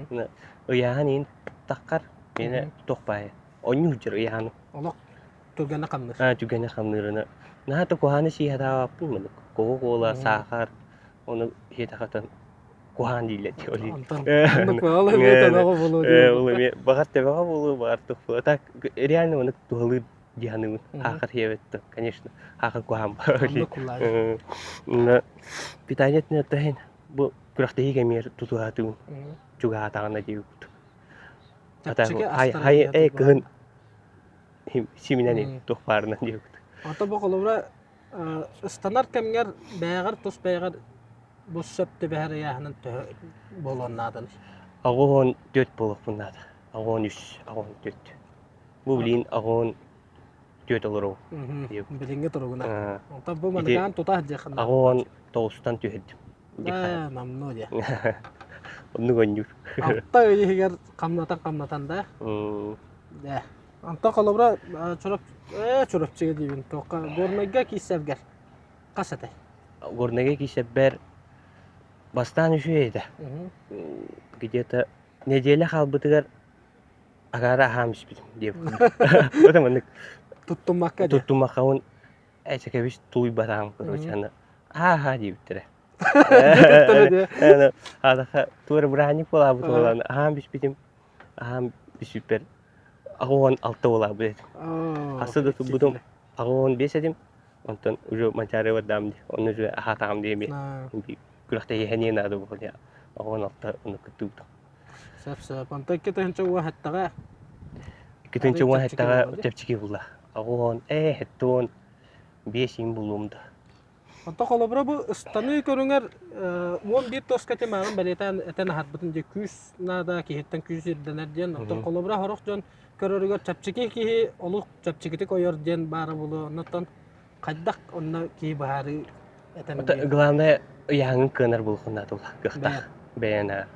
Ыйааһын иин таххар миэнэ туох баайа. Онньуу сылдьар ыйааһыным. Олох түргэнэ хамныыр. Аа түргэнэ хамныырына. Наһаа да куһааны сии сатаабаппын маны. Кока-кола, саахар, ону сиэтэхэтэн куһаан дииллэр дии ол Онтон оннук ол эмиэ төбөҕө буолуо диэн. Ол эмиэ баҕар төбөҕө буолуо, баҕар туох буолуо. Так реально ону туһалыыр дии саныыбын. Саахар сиэбэт конечно, саахар куһаан баар. Питание өттүнэн бу күрэхтэһии кэмигэр тутуһаатыыбын. Чугаһаатаҕына диэбит. Чэпчэки Хай э кыһын симинэн туох баарынан диэбит. Ото бу холобура ыстанар кэмҥэр бэйэҕэр тус бэйэҕэр бу сөп түбэһэр ыйааһынын төһө буолуон нааданый? 84 буолуохпун наада. 83, 84. Бу билигин 84 олоробун. Билиҥҥи туругунан. Онтон бу маныкаан тута сылдьыаххын наада. 89-тан түһэрдим. Ээ, намнуо диэ. Оннук оонньуур. Алта ый иһигэр хамнатан-хамнатан да. Дэ. Онтон холобура Чурап ээ Чурапчыга диибин туохха Горнайга киирсэргэр хас этэй? Горнайга киирсэрбэр бастаан үчүгэй этэ. Где-то неделя хаалбытыгар агаара аһаам испитим диэбит. Это маннык Туттуммакка диэ. Туттуммаккабын эчэкэбис тулуйбатаҕым короче аны ааха диэбиттэрэ. Адаха туора бырааһынньык буолаабыт буолан аһаан биспитим аһаан бүспүппэр 86 буолаабыт этим. Хасса да турбутум 85 этим. Онтон уже манчаары бардаам дии. Онно уже аһаатаҕым дии эмиэ. Күрэхтэһиэхэ наада буолуо дии. 86 ону кыттыбытым. Сөп сөп. Онтон 2017-ҕэ 2017-ҕэ чэпчэки булла. 80 ээ 75 иин булуум да. Онтон холобура бу ыстаныы көрүҥэр 11 тоска тимаҕын бэлиэтээн этэн аһарбытын дии күүс наада киһиттэн күүс ирдэнэр диэн. Оттон холобура сорох дьон көрөрүгэр чэпчэки киһи олус чэпчэкитик ойор диэн баара буолуо. Оннуттан хайдах онно киһи быһаарыы этэн Это главное ыйааһыҥын кыанар буолуоххун наада кыахтаах бэйэн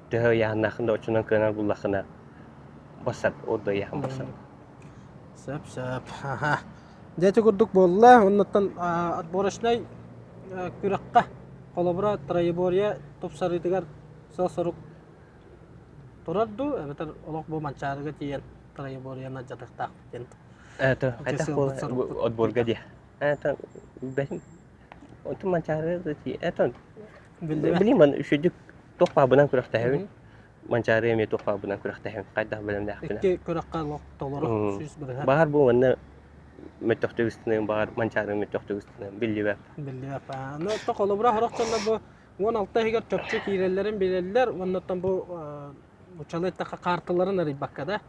төһө ыйааһыннааххын да оччонон кыанар буллаххына бассар ол да ыйааһын бассар. Сөп сөп. Аха. Дьэ ити курдук буолла. Оннуттан отборочнай күрэххэ холобура троеборье тупсарыытыгар сыал-сорук турар дуу эбэтэр олох бу Манчаарыга тиийэн троеборьены дьатыахтаахпыт диэн Это хайдах буолар отборга диэ. Это бэһин онтон Манчаарыга да тиий. Это билим ман үчүгдүк туох баабынан күрэхтэһэбин. Манчаары эмиэ туох баабынан күрэхтэһэбин. Хайдах бэлэмнээхпинэ. Икки күрэххэ олох толору 100%. Баҕар бу манна мөттөхтүк ыстыныым, баҕар Манчаары мөттөхтүк ыстыныым биллибэт. Биллибэт. Аны то холобура сорох дьоннор бу 16 иһигэр чопчу киирэллэрин билэллэр уоннаттан бу нууччалыы эттэххэ хаартыларын арыйбакка да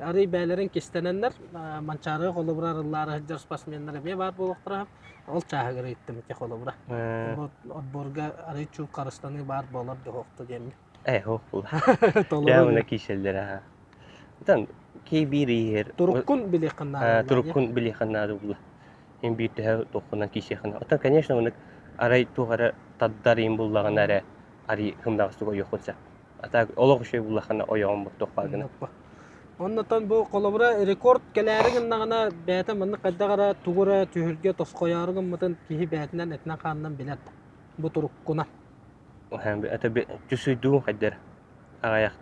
арый бэйэлэрин кистэнэннэр Манчаарыга холобура арыллаары сылдьар спортсменнар эмиэ баар буолуохтара ол чааһыгар ыйыттым ити холобура бу отборга арый чук харыстаныы баар буолар дьоһуохту диэммин Э, ох була. Дьэ, уна кииселлэр аха. Оттон кей биир иһэр Туруккун билиэххин наада. Туруккун билиэххин наада була. Ин биир төһө туоххунан киисиэххин. Оттон, конечно, уну арай туох эрэ тардар иин буллаҕына эрэ арый һымнаҕастык ойуоххун сөп. А так олох үчүгэй буллаххына ойоҕун буттуох бааргына. Оннотон бу холобура рекорд кэлээри гыннаҕына бэйэтэ маннык хайдах эрэ тугу эрэ түһүлгэ тосхойоору гыммытын киһи бэйэтинэн этинэн-хаанынан билэр бу туруккунан. Это чувствуйдуун хайдар аҕайах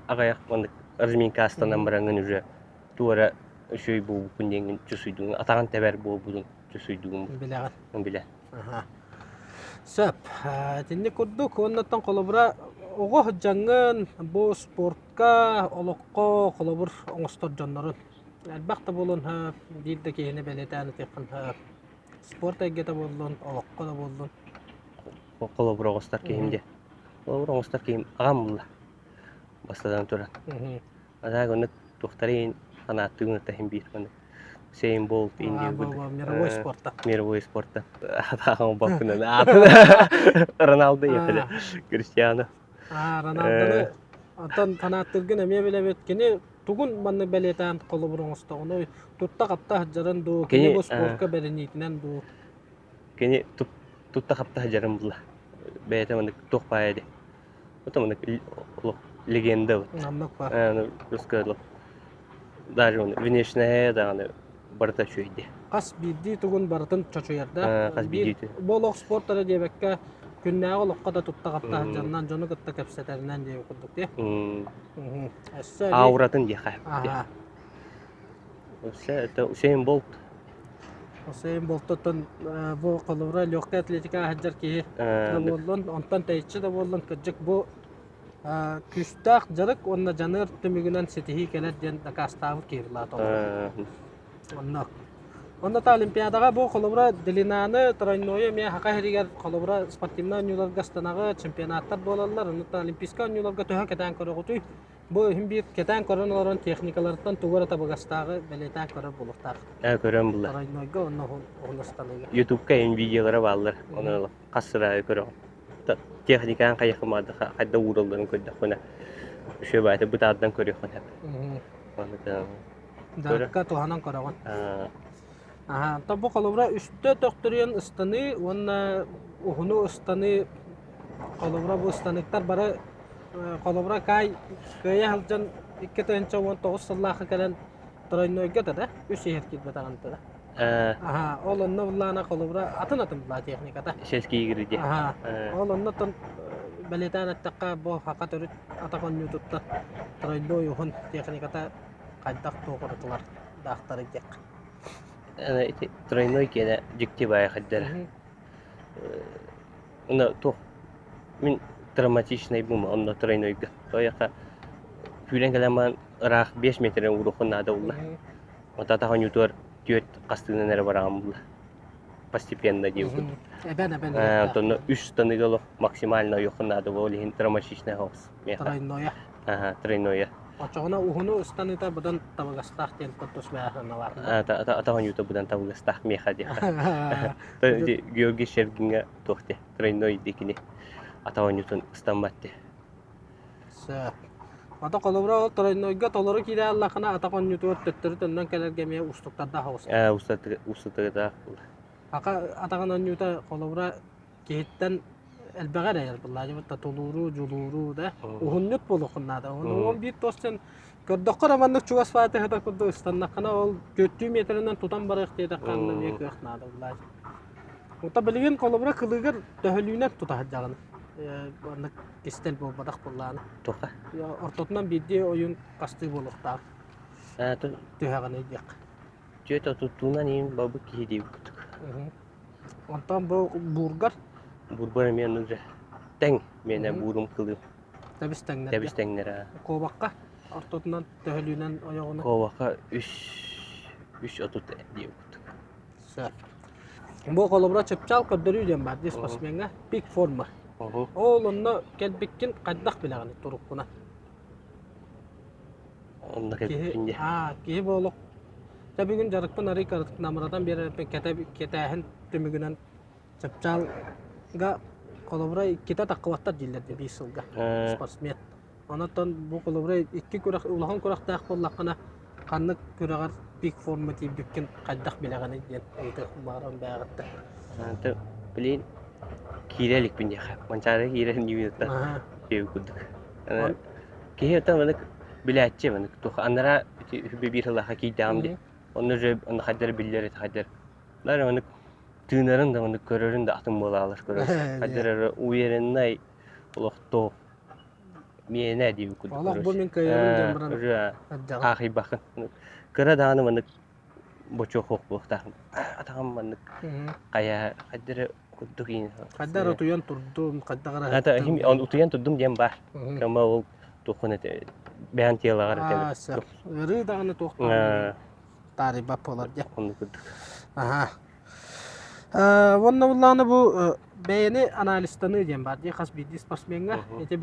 аҕайах маннык разминка астанан бараҥҥын уже туора үчүгэй буолбуппун диэҥҥин чувствуйдуун атаҕын тэбэр буолбутун чувствуйдуун Билэҕин. Билэ. Аха. Сөп. Итинник курдук уоннаттан холобура оҕо сылдьаҥҥын бу спортка, олоххо холобур оҥостор дьоннорун элбэх да буолуон сөп, биир да киһини бэлиэтээн этиэххин сөп. Спорт эйгэтэ буоллун, олоххо да буоллун. Холобур оҕустар киһим диэ. Холобур оҥостор киһим аҕам булла. Бастатан туран. А так оннук туохтарын фанаттыыбын ытта иһин биир маннык Usain Bolt Индия мировой спорта. Мировой спорта. Атааҕым баппынан аатын Роналдо ехали. Кристиано. А, Роналдоны оттон фанаттыргын эмиэ билэбит. Кини тугун маннык бэлиэтээн холобур оҥостоҕунуй? Тутта-хапта сылдьарын дуу, кини бу спортка бэриниитинэн дуу? Кини тутта-хапта сылдьарын булла. Бэйэтэ маннык туох баайа дии. Это маннык олох легенда вот. Оннук бар. Русская даже он внешняя даҕаны барыта үчүгэй дии. Хас биирдии тугун барытын чочуйар да. Хас биирдии. Бу олох спорт эрэ диэбэккэ, күннээҕи олоххо да тутта-хапта сылдьарынан, дьону кытта кэпсэтэринэн диэбит курдук дии. Өссө Ауратын диэхэ. Өссө это Усейн Болт. Усейн Болтоттон бу холобура легкая атлетика сылдьар киһи да буоллун, онтон тэйиччи да буоллун, кырдьык бу күүстээх дьарык уонна дьаныар түмүгүнэн ситиһии кэлэр диэн дакаастаабыт киһи былаата. Онно. Онно та Олимпиадаҕа бу холобура длинаны, тройнойу эмиэ Хака сиригэр холобура спортивнай оонньууларга станаҕы чемпионаттар буолаллар. Онно та Олимпийскай оонньууларга төһө кэтээн көрөҕүтүй? Бу иһин биир кэтээн көрөн олорон техникаларыттан тугу эрэ табыгастааҕы бэлиэтээн көрөр буолуохтаах. Ээ көрөн булла. Тройнойга онно уһун ыстаныыга. Ютубка эн видеолара бааллар. Оны хас сыраайы көрөҕүн. Техникаан хайахымаады хайда ууралларын көрдөххүнэ үчүгэй баайта бытаардан көрүөххүн сөп. Дьарыкка туһанан көрөҕүн. Аха, онтон бу холобура үстэ төхтөрүйэн ыстаныы уонна уһуну ыстаныы холобура бу ыстаныктар бары холобура Кай кыайа сылдьан 2019 сыллаахха кэлэн тройнойга да үс иһэр киирбэтэҕин да. Аха, ол онно буллаана холобура атын-атын булаа техниката. Сельские игры диye. Аха, ол оннотон бэлиэтээн эттэххэ бу хака төрүт атах оонньуутуттан тройной уһун техниката хайдах туох уратылар даахтары диэххэ. Ити тройной киэнэ дьикти баайа хайдара. Уна туох мин травматичный бума онно тройнойга. Тояха күүлэн кэлэн баран ыраах 5 метрен уруохун наада улла. Отата хоньутуар түөрт хастыынан эрэ бараҕын булла. Постепенно диэбит. Эбэн эбэн. Онтон үс таныга олох максимально ойохун наада ол иһин травматичный хаос. Тройное. Ага, тройное. Очоҕуна уһуну ыстаныыта быдан табыгастаах диэн тус бэйэхэ Ата хоньута быдан табыгастаах миэхэ диэхэ. Георгий Шергиҥҥэ туох диэ тройной дикини ата оонньуутун ыстаммат диэ. Сөп. Ата холобура ол тройнойга толору киирэ аллахына атах оонньуутугар төттөрү төннөн кэлэргэ эмиэ уустуктардаах оҕус. Ээ уустуктардаах Ака атаҕын оонньуута холобура киһиттэн элбэҕи эрэйэр былаадьыбытта тулууру, дьулууру да уһунньут буолуоххун наада. Уон биир туос көрдөххө эрэ маннык чугас фатиһыта курдук ыстаннаххына ол түөртүү миэтэрэнэн тутан барыах диэтэххэ анна эмиэ кыах наада былаадь. Ота билигин холобура кылыыгар төһөлүүнэн тута сылдьаҕын. Маннык кистэл буолбатах буоллаҕына. Туха? Ортотунан биирдии ойун хастыы буолуохтаах. Түһэҕин диэх. Түөрт отуттуунан иин бабык киһи диэбит курдук. Онтон бу буургар? Буурбар эмиэ оннук же. Тэҥ миэнэ буурум кылыым. Тэбис тэҥнэр. Тэбис тэҥнэр. Куобахха ортотунан төһөлүүнэн ойоҕуна? Куобахха үс үс отут диэбит курдук. Сөп. Бу холобура чыпчаал көрдөрүү диэн баар дии спортсмеҥҥа пик форма. Ол онно кэлбиккин хайдах билэҕин туруккуна? Онно кэлбиккин дии. Аа, киһи бу олох Дьэ бүгүн дьарыкпын арый намыратан биэрэрпин кэтээһин түмүгүнэн чыпчаалга холобура иккитэ таххыбаттар дииллэр дии биир сылга спортсмен. Онон бу холобура икки күрэх улахан күрэхтээх буоллаххына ханнык күрэҕэр пик форма тиийбиккин хайдах билэҕиний диэн ыйытыахпын баҕарабын бэйэҕиттэн. Блин, киирэ иликпин диэхэ. Манчаары киирэн диэбит курдук. Киһи оттон маннык билээччи маннык туох анараа ити үһүбэ биир сыллаахха киирдэҕим дии. Онно уже онно хайдары биллэр этэ хайдар. Бары маннык тыынарын да маннык көрөрүн да атын буолаалар көрөр. Хайдар эрэ увереннай олохтоох миэнэ диэбит курдук. Олох бу мин кыайарым диэн баран Уже аахыйбаккын. Кыра даҕаны маннык бочуок суох буолуохтаахпын. Атаҕым маннык хайа хайдары курдук иин. Хайдар утуйан турдум, хайдах эрэ Ата утуйан турдум диэн баар. Кама ол туоххун этэ бэйэн телаҕар этэ. Сөп. Ыарыы даҕаны туох таарыйбат буолар дьэ. Оннук курдук. Аха. Уонна буллаҕына бу бэйэни анализтаныы диэн баар дии хас биирдии спортсмеҥҥа ити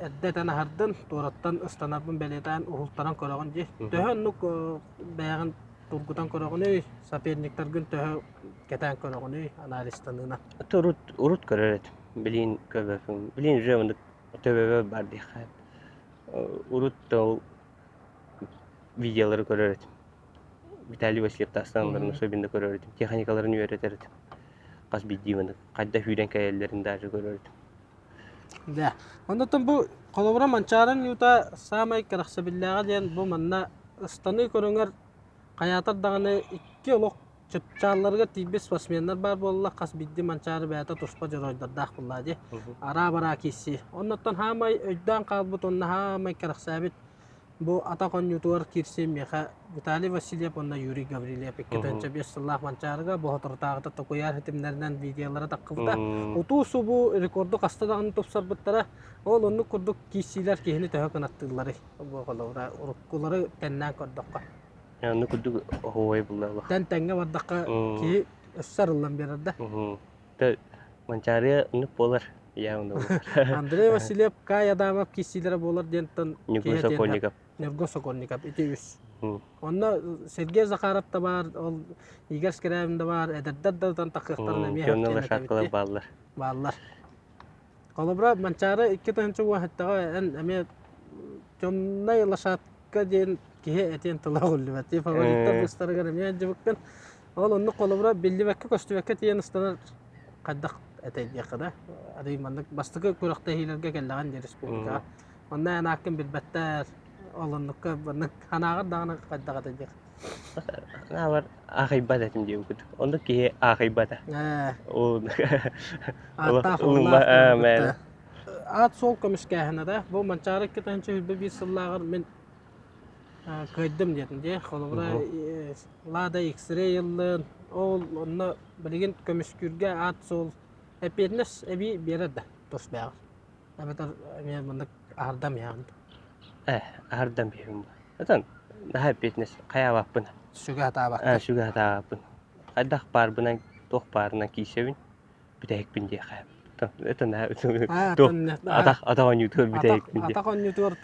эрдэ этэн аһардын, туораттан ыстанарбын бэлиэтээн уһултаран көрөҕүн дии. Төһө оннук бэйэҕин тургутан көрөҕүнүй, соперниктаргын төһө кэтээн көрөҕүнүй анализтаныына? Урут урут көрөр этим. Билин көрбөппүн. Билин уже оннук төбөбө бар диэххэ. Урут ол видеолары көрөр этим. Виталий Васильев тастааннарын особенно көрөр этим. Техникаларын үөрэтэр этим. Хас биирдии маннык хайда сүүрэн кэлэллэрин даже көрөр этим. Да. Оннуттан бу холобура Манчаарын Ньуута саамай кэрэхсэбиллээҕэ диэн бу манна ыстаныы көрүҥэр. Хайаатар даҕаны икки олох чыпчаалларыгар тиийбит спортсменнар баар буолла, хас биирдии Манчаары бэйэтэ туспа дьоруойдардаах буоллаа дии. Араа-бараа киирсии. Оннуттан хаамай өйдөөн хаалбыт уонна хаамай кэрэхсээбит бу атах оонньуутугар киирсии миэхэ Виталий Васильев уонна Юрий Гаврильев 2005 сыллаах Манчаарыга бу соторутааҕыта токуйаар ситимнэринэн видеолара таххыбыта. Утуу-субуу рекорду хаста даҕаны тупсарбыттара. Ол оннук курдук киирсиилэр киһини төһө кынаттыылларый? Бу холобура уруккулары тэннээн көрдөххө. Оннук курдук оһуобай булла. Тэн тэҥҥэ бардахха киһи өссө арыллан биэрэр да. Манчаарыга оннук буолар. Андрей Васильев, Кай Адамов киирсиилэрэ буолар диэнтэн Ньургун Сокольников. Ньургун Сокольников ити үс. Онно Сергей Захаров да баар, ол Игорь Скрябин да баар, эдэрдэр да ытан тахыахтарын эмиэ Темный лошадкалар бааллар. Бааллар. Холобура, Манчаары 2017-ҕэ эн эмиэ темнай лошадка диэн киһи этиэн тыла өҕүллүбэт. Фавориттар быстарыгар эмиэ дьыбыккын. Ол оннук холобура биллибэккэ-көстүбэккэ тиийэн ыстанар хайдах этэй диэххэ да. Арый маннык бастакы күрэхтэһиилэргэ кэллэҕин дии республикаҕа. Онно эн ааккын билбэттэр. Ол оннукка маннык санааҕар даҕаны хайдах этэй диэх. Санаабар аахайбат этим диэбит курдук. Оннук киһи аахайбата. Ол Ааттаах ылымма Аат суол көмүскээһинэ да. Бу Манчаары 2021 сыллааҕар мин кыайдым диэтим дии. Холобура, Лада X-ray ыллын, ол онно билигин көмүскүүргэ аат суол эппиэтинэс эбии биэрэр да тус бэйэҕэр. Эбэтэр эмиэ маннык аһардам иһэҕин. Э, аһардам биһим. Отон наһаа эппиэтинэс хайаабаппын. Сүгэ сатаабаккын. Сүгэ сатаабаппын. Хайдах баарбынан, туох баарынан киисэбин, бүтэһикпин диэхэ. Это наһаа атах атах оонньуутугар бүтэһикпин Атах оонньуутугар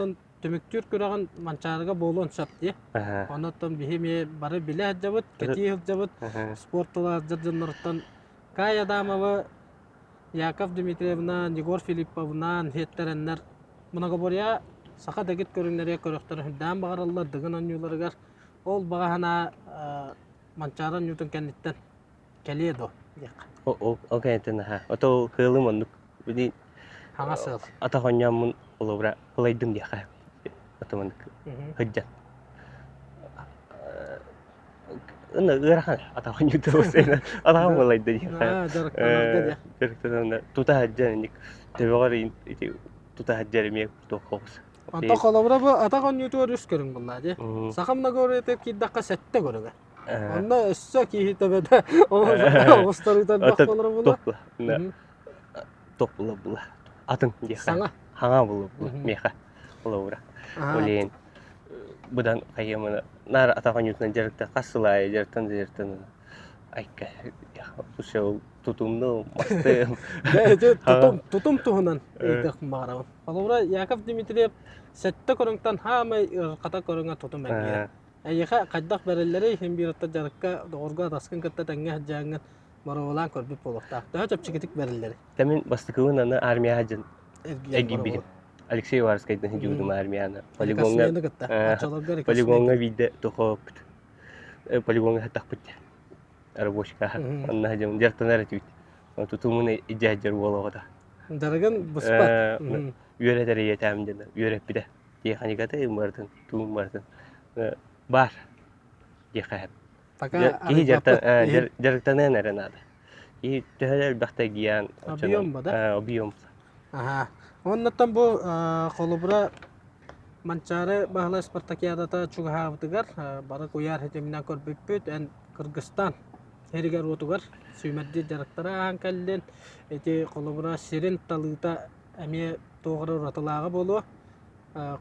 түмүктүүр күрэҕин Манчаарыга буолуон сөп дии. Онон биһи эмиэ бары билэ сылдьабыт, кэтии сылдьабыт, спорт тула сылдьар дьонноруттан Кай Адамовы, Яков Дмитриевна, Егор Филипповнаан иһиттэрэннэр многоборье саха дэгит көрүҥнэригэр көрөхтөрө үрдээн баҕараллар Дыгын оонньууларыгар. Ол баҕа санаа Манчаары оонньуутун кэнниттэн кэлиэ дуо диэххэ. Ол ол кэнниттэн аха. Ото кыылым оннук били Хаҥас сыал. Атах оонньооммун холобура кылайдым диэххэ. Ото маннык сылдьан. Ына ыарахан атах оонньуута атаҕым кылайда диэххэ. Дьарыктанарга диэх. Дьарыктанарга тута сылдьан инник төбөҕөр ити тута сылдьар эмиэ туох хоҕус. Онтон холобура бу атах оонньуутугар үс көрүҥ буллаа дии. Саха многоборьетыгар киирдэххэ сэттэ көрүҥэ. Онно өссө киһи төбөтө оҕустарыыта элбэх буолара буолуо. Топ була була. Атын диэхэ. Саҥа. Хаҥа була була миэхэ холобура. Олейн быдан хайыамына наар атах оонньуутунан дьарыкта хас сыл аайы дьарыктан дьарыктан айка слушай тутумну мастым. Тутум тутум туһунан ыйытыах баҕарабын. Холобура Яков Дмитриев сэттэ көрүҥтэн хаамай ыарахата көрүҥэ тутум эргийэр. Эйиэхэ хайдах бэриллэрий иһин биир отто дьарыкка доҕорго атаскын кытта тэҥҥэ сылдьааҥҥын боруобалаан көрбүт буолуохтаах. Төһө чэпчэкитик бэриллэрий? Та мин бастакыбын аны армияҕа дьон эргийбитим. Алексей Уваровскайдан сылдьыбытым армияны. Полигоҥҥа полигоҥҥа биирдэ тохооппут. Полигоҥҥа сатахпыт рабочка. Онно дьон дьарыктанар этибит. Тутумун илдьэ сылдьар уол оҕото. Дьарыгын быспат. Үөрэтэр ийэтээм диэн үөрэппитэ. Тиэхиньиката барытын, тугун барытын баар диэххэ сөп. Киһи дьарыктаныан эрэ наада. Киһи төһө да элбэхтэ гиан Объем ба да? Объем. Аха. Оннуттан бу холобура Манчаары Баһылай спартакиадата чугаһаабытыгар бары куйаар ситиминэн көрбүппүт. Эн Кыргызстан сиригэр-уотугар сүүмэрдиир дьарыктары ааһан кэллин. Ити холобура сирин талыыта эмиэ туох эрэ уратылааҕа буолуо.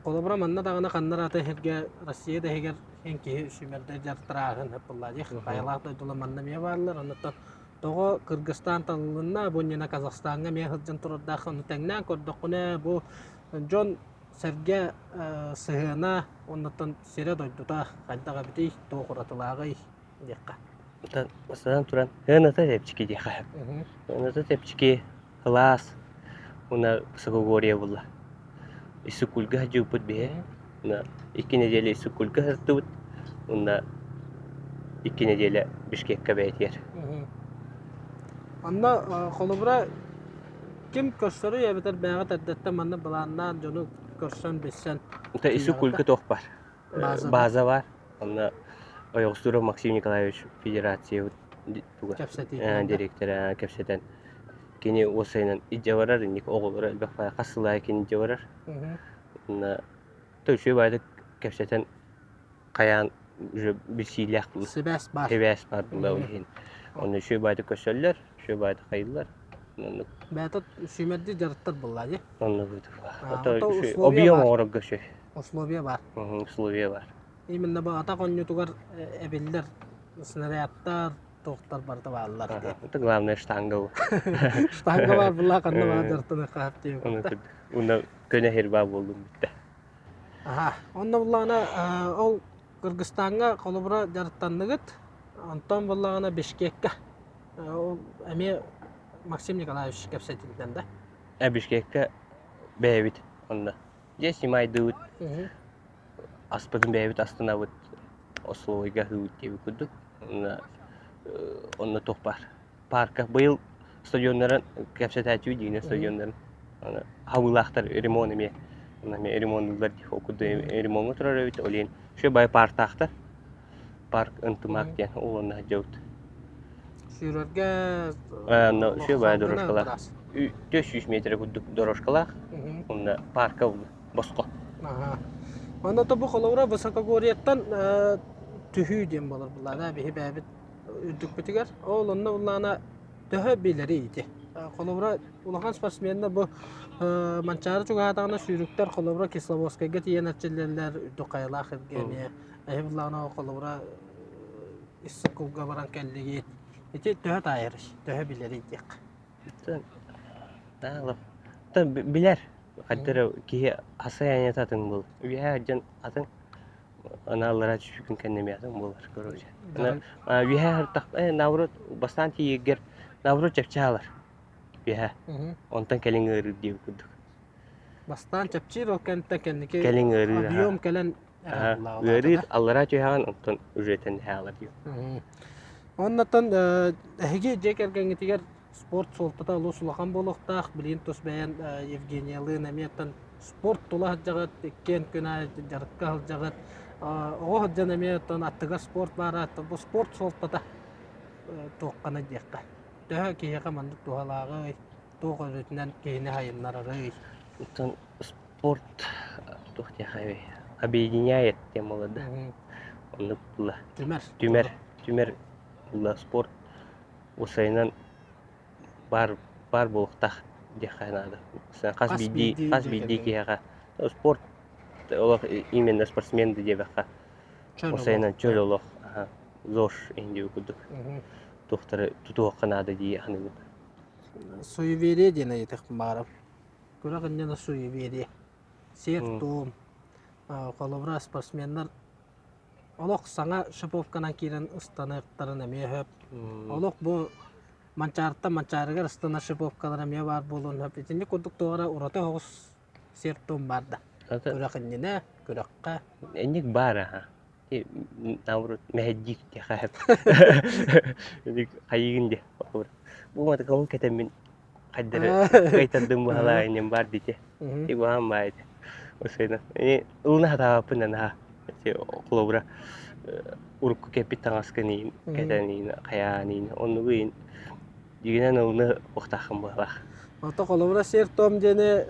Холобура манна даҕаны ханна эрэ аты иһэргэ Россия да иһигэр эн киһи сүүмэрдэр дьарыктар ааһын сөп дии. Хайалаах дойдулар манна эмиэ бааллар. Оннуттан тоҕо Кыргызстан талылынна, бу иннинэ Казахстаҥҥа эмиэ сылдьан турардаах ону тэҥнээн көрдөххүнэ, бу дьон сэргэ сыһыана оннуттан сирэ-дойдута хайдах эбитий, туох уратылааҕый диэххэ. Бастатан туран, сыаната чэпчэки диэххэ сөп. Сыаната чэпчэки, кылаас уонна высокогорье буолла. Иссык-Кульга сылдьыбыппыт биһи. Уонна икки нэдиэлэ Иссык-Кульга сырыттыбыт. Уонна икки нэдиэлэ Бишкекка бэйэтигэр. Онно холобура ким көрсөрүй эбэтэр бэйэҕит эрдэттэн манна былааннаан дьону көрсөн билсэн Иссык-Кульга туох баар? База баар. Онно Ойоҕостуурап Максим Николаевич федерация туга директора кэпсэтэн кини уопсайынан илдьэ барар инник оҕолоро элбэх хас сыл аайы кини илдьэ барар. Уонна үчүгэй баайдык кэпсэтэн хайаан уже билсиилээх буолла. Сибээс баар. Сибээс баар буолла ол иһин. Онно үчүгэй баайдык көрсөллөр, үчүгэй баайдык хайыыллар. Оннук. Бэйэтэ сүүмэрдии дьарыктар буолла дии. Оннук Объем оҥорорго үчүгэй. Условия баар. Условия баар. Именно бу атах оонньуутугар эбиллэр снарядтар, туохтар барыта бааллар. Это главное штанга. Штанга баар була ханна баар дьарыктаныахха хаап диэн. Уна көнө хир баа буоллум бүттэ. Аха. Онно буллаҕына ол Кыргызстаҥҥа холобура дьарыктанныгыт. Онтон буллаҕына Бишкеккэ ол эмиэ Максим Николаевич кэпсэтинтэн да. Э Бишкеккэ бэйэбит онно. Дьэ снимайдыбыт. Аспытын бэйэбит астынабыт, остолобуойга аһыыбыт диэбит курдук. Онно онно туох баар парка быйыл стадионнарын кэпсэтээччибит дьиҥинэн стадионнарын хабыылаахтар ремонт эмиэ онно эмиэ ремоннууллар дии ол курдук ремоҥҥа турар эбит ол иһин үчүгэй баҕайы парктаахтар парк ынтымаак диэн ол онно сылдьабыт Сүүрэргэ онно үчүгэй баҕайы дорожкалаах 400 метр курдук дорожкалаах онно парка босхо. Аха. Онно то бу холобура высокогорьеттан түһүү диэн буолар буллаана биһи бэйэбит үрдүкпүтүгэр. Ол онно буллаана төһө билэрий ити. Холобура улахан спортсменнар бу Манчаары чугаһаатаҕына сүүрүктэр холобура Кисловодскайга тиийэн эрчиллэллэр үрдүк хайалаах эргэ эмиэ. Эһи буллаана холобура Иссык-Кулга баран кэллигит. Ити төһө таайарый, төһө билэрий диэххэ. Билэр хайда эрэ киһи асайаанньата атын буолар. Үөһээ сылдьан атын анааллара түспүкүн кэннэ эмиэ атын буолар короче. Үөһээ сырыттах наоборот бастаан тиийэргэр наоборот чэпчээн ылар үөһээ. Онтон кэлин ыарыыр диэбит курдук. Бастаан чэпчиир ол кэнниттэн кэнники Кэлин ыарыыр объем кэлэн Ыарыыр аллараа түһэҕин онтон уже этэн хаалар диэн. Оннотон эһиги дьиэ кэргэҥҥитигэр спорт суолтата олус улахан буолуохтаах. Билигин тус бэйэн Евгениялыын эмиэ спорт тула сылдьаҕыт, иккиэн күн аайы дьарыкка сылдьаҕыт. Оҕо сылдьан эмиэ оттон аттыгар спорт баара, бу спорт суолтата туоххана диэххэ. Төһө киһиэхэ маннык туһалааҕый, туох өрүтүнэн киһини сайыннарарый? Оттон спорт туох диэхэй объединяет диэн буолар да. Оннук була. Түмэр. Түмэр. Түмэр була спорт уопсайынан баар баар буолуохтаах диэххэ наада. Хас биирдии хас биирдии киһиэхэ спорт олох именно спортсмен да диэбэххэ уопсайынан чөл олох ЗОЖ иһин курдук туохтары тутуохха наада дии саныыбын. Суеверие диэн ыйытыахпын баҕарабын. Күрэх иннинэ суеверие. Сиэр-туом. Холобура, спортсменнар олох саҥа шиповканан киирэн ыстаныахтарын эмиэ сөп. Олох бу Манчаарыттан Манчаарыгар ыстанар шиповкалар эмиэ баар буолуон сөп. Итинник курдук туох эрэ ураты соҕус сиэр-туом баар да. Күрэх иннинэ, күрэххэ. Инник баар аха. Наоборот, мэһэйдиир диэхэ сөп. Хайыгын диэ. Бу матыкалын кэтэммин хайдары кайтардым быһалаа иннин бар дите. Тигуаан баа ити. Осойна. Ылына хатаабаппын наһаа. Холобура урукку кэппит таҥаскын иин, кэтэн иин, хайаан иин, оннугу иин дьигинэн ылыны уохтааххын быһалаах. Ото холобура сиэр-туом диэни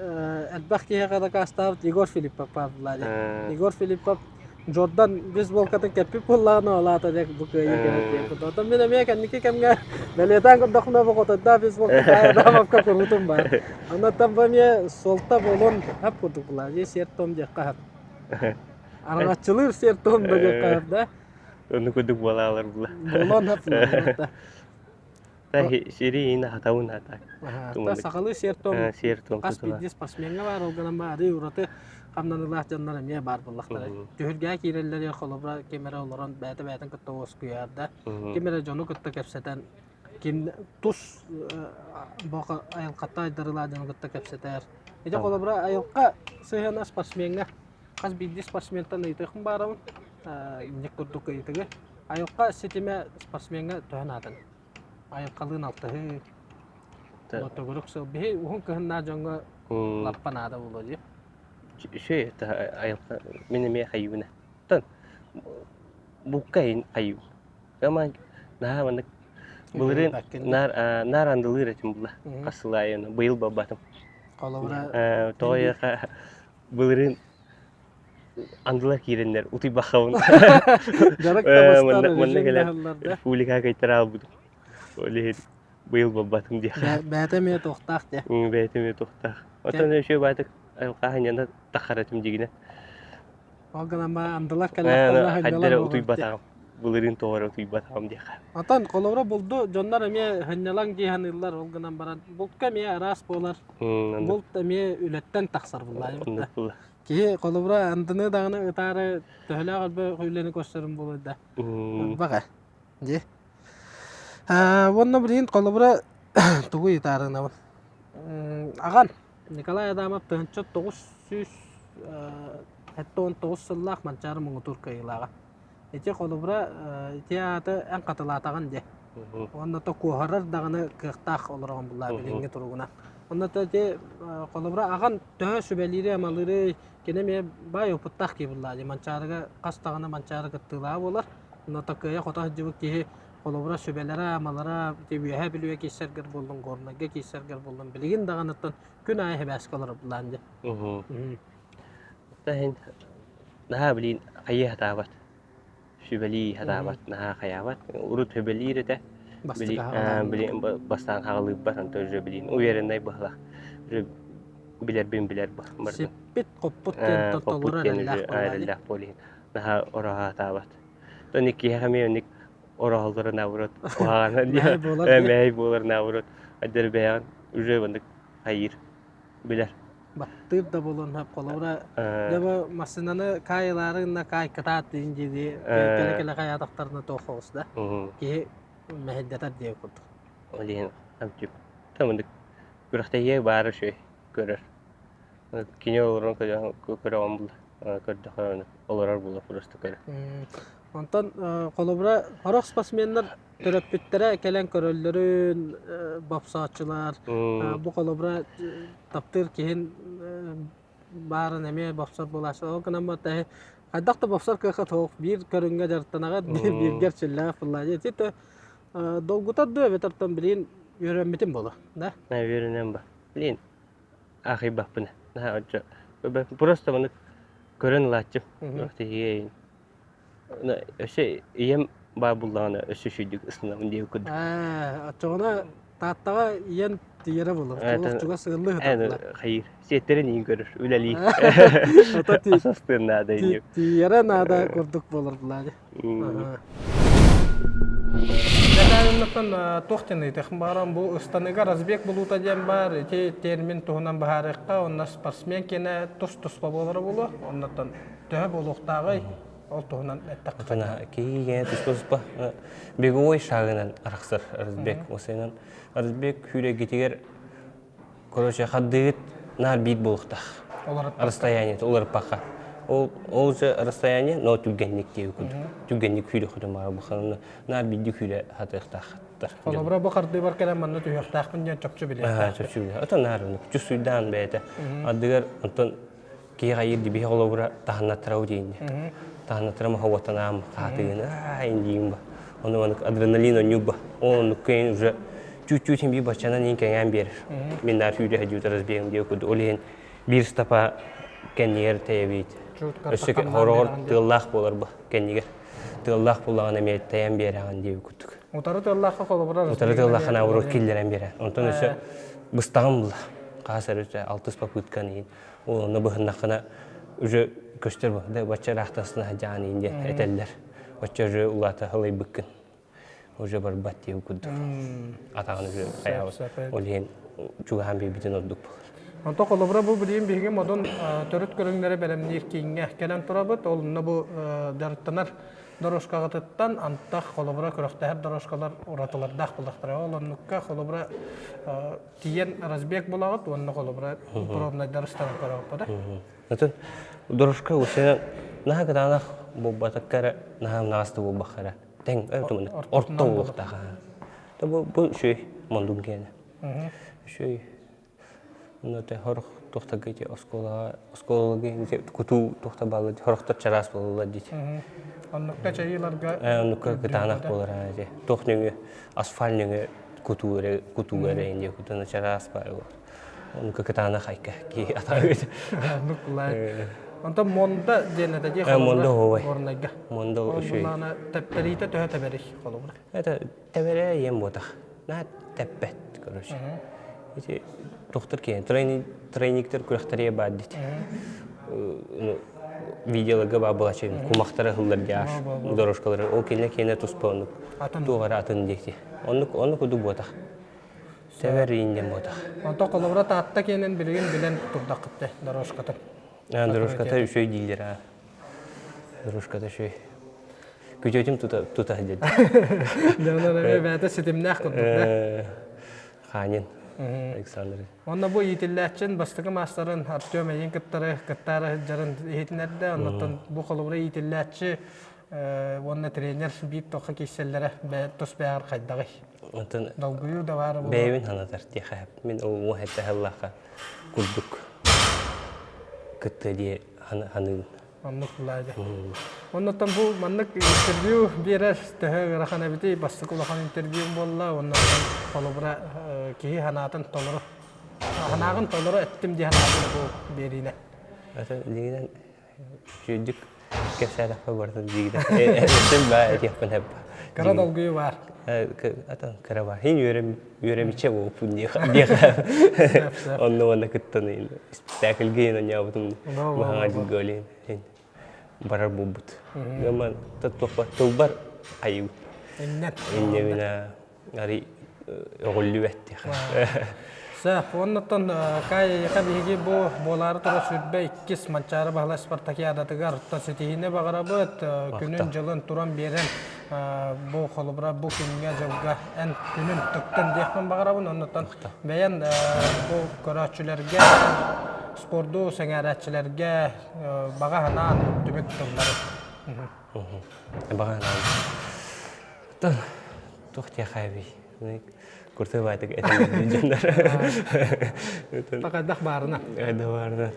элбэх киһиэхэ дакаастаабыт Егор Филиппов баар буолла Егор Филиппов Джордан бейсболкатын кэппит буоллаҕына ол аата дьэ бу кыайыы кэлэр диэн курдук. Оттон мин эмиэ кэнники кэмҥэ бэлиэтээн көрдөхпүнэ бу хотойдоох бейсболка Адамовка куруутун баар. Оннуттан бу эмиэ суолта буолуон сөп курдук буолла. Дьиэ сиэр-туом диэххэ сөп. Араҥаччылыыр сиэр-туом да диэххэ сөп да. Оннук курдук буолаалар була. Буолуон сөп буолла. Сири иин хатабын хата. Та сахалыы сиэр-туом Сиэр-туом хас биирдии спортсмеҥҥа баар, ол гынан баары ураты хамнаныылаах дьоннор эмиэ баар буоллахтара. Түһүлгэҕэ киирэллэригэр холобура ким эрэ олорон бэйэтэ-бэйэтин кытта уоскуйар да, ким эрэ дьону кытта кэпсэтэн, ким тус бока айылҕаттан айдарыылаах дьону кытта кэпсэтэр. Ити холобура айылҕа сыһыана спортсмеҥҥа хас биирдии спортсментан ыйытыахпын баарабын. Инник курдук ыйытыгы. Айылҕа ситимэ спортсмеҥҥа төһө нааданы? Айылҕалыын алтыһыы, төгүрүк сыл. Биһи уһун кыһыннаах дьоҥҥо лаппа наада буолуо дии. Үчүгэй айылҕа мин эмиэ хайыыбына. Оттон. Букка иһин хайыы. Ама наһаа маннык былырыын наар наар андылыыр этим була. Хас сыл аайы быйыл барбатым. Холобура Тоҕо диэхэ былырыын андылар киирэннэр утуйбаххабын. Дьарык да бастар Манна кэлэн республикаҕа кыйтара албытым. Ол иһин быйыл барбатым диэхэ. Бэйэтэ эмиэ туохтаах диэ. Бэйэтэ эмиэ туохтаах. Оттон үчүгэй баатык айылҕа сынньана таххар этим дьигинэ. Ол гынан ба андылар кэллэхтэринэ Хайда эрэ утуйбатаҕым. Былырыын тоҕо эрэ утуйбатаҕым диэхэ. Отон холобура булду дьоннор эмиэ сынньалаҥ дии саныыллар ол гынан баран бултка эмиэ араас буолар. Булт эмиэ үлэттэн тахсар булла. Киһи холобура андыны даҕаны ытаары төһөлөөх элбэх үлэни көрсөрүн буолуой да. Баҕа. Дии. Уонна билигин холобура тугу ыйытаарынабын. Аҕан Николай Адамов 1979 сыллаах Манчаары муҥутуур кыайыылааҕа. Ити холобура ити ааты эн хатылаатаҕын дии. Уонна то куоһарар даҕаны кыахтаах олороҕун буллаа билиҥҥи туругунан. Онно то ити холобура аҕан төһө сүбэлиири-амалыыры кини эмиэ баай опыттаах киһи буллаа дии. Манчаарыга хас даҕаны Манчаары кыттыылааҕа буолар. Онно то кыайа-хото сылдьыбыт киһи холобура сүбэлэрэ-амалара ити Үөһээ Бүлүүгэ киирсэргэр буоллун, Горнайга киирсэргэр буоллун билигин даҕаныттан күн аайы сибээскэ олорор булаан дии. Иһин наһаа билиин хайыы сатаабат. Сүбэлии сатаабат, наһаа хайаабат. Урут сүбэлиир этэ. Били бастаан хаҕалыырбат, онтон уже билиин увереннай быһылах. Уже билэрбин билэр бардым. Сиппит, хоппут диэн толору эрэллээх буолла. Наһаа ороһа сатаабат. Онон иккиһэ эмиэ оннук ороһоллоро наоборот куһаҕана мэһэй буолар наоборот адьар бэйэҕин уже маннык хайыыр билэр баттыыр да буолуон сөп холобура дьэ бу массыынаны каайылаары гынна каай кытаат диин дии кэлэ кэлэ хайаатахтарына туох оҕус да киһи мэһэйдэтэр диэ курдук ол иһин хамчып тамындык күрэхтэһиэ баара үчүгэй көрөр кини олорон көрөҕүн була көрдөхө олорор була просто көрө Онтон холобура сорох спортсменнар төрөппүттэрэ кэлэн көрөллөрүн бопсооччулар бу холобура таптыыр киһин баарын эмиэ бопсор буолааччы. Ол гынан баран хайдах да бопсор кыахха суох биир көрүҥҥэ дьарыктанаҕыт бииргэр сүллээх буоллаа. Ити долгутар дуо эбэтэр билигин үөрэммитим буолуо да? Үөрэнэн ба. Блин, аахыйбаппын. Просто маны көрөн ылааччым. Өссө ийэм баар буллаҕына өссө үчүгэйдик ыстынабын диэбит курдук. Ээ, оччоҕуна Тааттаҕа ийэн тиийэрэ буолуо. Чугас чугас ыаллыы сыталлар. Хайыыр. Сиэттэрин иин көрөр, үлэлиир. Асастыан наада ини. Тиийэрэ наада курдук буолар булаа дии. Дэтээбиннаттан туох диэн ыйытыахым баҕарам бу ыстаныыга разбег булуута диэн баар ити термин туһунан быһаарыахха уонна спортсмен киэнэ тус-туспа буолара буолуо оннуттан төһө буолуохтааҕый ол туһунан эттэххэ Киһи туспа беговой шагынан арахсар разбег осынан разбег күүрэгитигэр короче хардыгыт наар биир буолуохтаах расстояние уларыппакка ол ол же расстояние но түргэнник диэби курдук түргэнник күүрэ хотумаары буханна наар биирди күүрэ хатыахтаахтар холобура бу хардыыбар кэлэн манна түһүөхтээхпин диэн чопчу билиэхтээх чопчу билиэх отон наар чувствуйдаан бэйэтэ ардыгар онтон киһи хайыыр дибиһи холобура таһыннаттарау диинне таһыннаттарам хауаттанаам хаатыгын аа индиим ба ону маннык адреналин онньуба ол оннук кэйин уже чуть-чуть би баччанан иин кэҥээн биэрэр мин наар сүүрэ сылдьыбыт разбегым диэ курдук ол иһин биир стопа кэннигэр тэйэбит өссө хороҕор тыаллаах буолар ба кэннигэр тыаллаах буоллаҕына эмиэ тэйэн биэрэҕин диэби курдук утары тыаллаахха холобура утары тыаллаахха наоборот киллэрэн биэрэн онтон өссө быстаҕым була хаас эрэ алтыс попытканы иһин Ол онно быһыннаххына уже көстөр бу да бачча ыраахтасына садьаан иин диэн этэллэр. Оччо уже улаата ылайбыккын. Уже барбат диэбит курдук. Атаҕын уже хайаабыт. Ол иһин чугаһаан биэрбитин ордук буолар. Онто холобура бу билигин биһиги модун төрүт көрүҥнэри бэлэмниир кииҥҥэ кэлэн турабыт. Ол онно бу дьарыктанар дорожкаҕытыттан антах холобура күрэхтэһэр дорожкалар уратылардаах буоллахтара. Ол оннукка холобура тиийэн разбег булаҕыт уонна холобура пробнайдар ыстанан көрөҕүт да? Отон дорожка усена наһаа кытаанах буолбатакка эрэ наһаа наҕаста буолбахха эрэ тэҥ орто буолуохтаах бу бу үчүгэй мондун киэнэ үчүгэй ну те хорох туохтарга ити оскуолаҕа оскуолаларга кутуу туохта баалла хорохтор чараас буолаллар диити. Оннукка чайыыларга Оннукка кытаанах буолар ити. Туох нөҥүө асфальт нөҥүө кутуу эрэ кутуу эрэ инде кутуна чараас баар буолар. Оннукка кытаанах айка ки атаабыт. Оннук лайк. Онтон Монда диэн этэ дии Монда холобура оһуобай. Горнайга. Монда Ол үчүгэй. буллаҕына тэптэриитэ төһө тэбэрий холобура? Это тэбэрэ иэм буотах. На тэппэт, короче. Ити доктор киэн тройниктер күрэхтэриэ баар дит. Видеоларга баа булачы кумахтара хыллар диаш дорожкалары ол кине киэнэ туспа оннук туох эрэ атын диэки. Оннук оннук кудук буотах. Тэбэр иинден буотах. Онтон холобура Таатта киэнин билигин билэн турдаххытте дорожкатын. Дорожката үчүгэй дииллэр аа. Дорожката үчүгэй. Күтүөтүм тута тута сылдьар. Дьонор эмиэ бэйэтэ ситимнээх курдук да. Ханин Александр. Онно бу иитиллээччин бастакы маастарын Артем эйин кыттары кыттаары сылдьарын иһитинэрдэ. Оннуттан бу холобура иитиллээччи уонна тренер биир тохха киирсэллэрэ тус бэйэҕэр хайдаҕый? Онтон Долгуйуу да баара буолуо. Бэйэбин санатар диэхэ мин ол уон сыллаахха курдук кытта дии ханыыбын. Оннук булаайда. Оннуттан бу маннык интервью биэрэр төһө ыарахан эбитий? Бастакы улахан интервьюм буолла. Оннуттан холобура киһи санаатын толору санааҕын толору эттим дии санаатым бу биэриинэ. Это дигинэн үчүгдүк кэпсээтэхпэ барытын дигинэн эттим баа этиэхпин хэп. Кыра долгуйуу баар. Атын кыра баар. Хин үөрэм үөрэмиччэ буолпун диэхэ. Онно уонна кыттан спектакльгэ оонньообутум баһаҥа дьылга барар буолбут. Гаман тылбар тылбар айыбыт. Иннет. Иннебина ари өҕүллүбэт диэхэ. Сөп, оннуттан Кай биһиги бу буолаары турар 22 Манчаары Баһылай спартакиадатыгар ситиһиини баҕарабыт. Күнүн-дьылын туран биэрэн бу холобура бу күҥҥэ-дьылга эн күнүн тыктын диэхпин баҕарабын. Оннуттан бэйэн бу көрөөччүлэргэ, спорду сэҥээрээччилэргэ баҕа санаан түмүк тыллары. Баҕа санаан. Туох диэхээбий? Куртуйбаатык этэн дьоннор. Такайдах баарына. Хайдах баарына.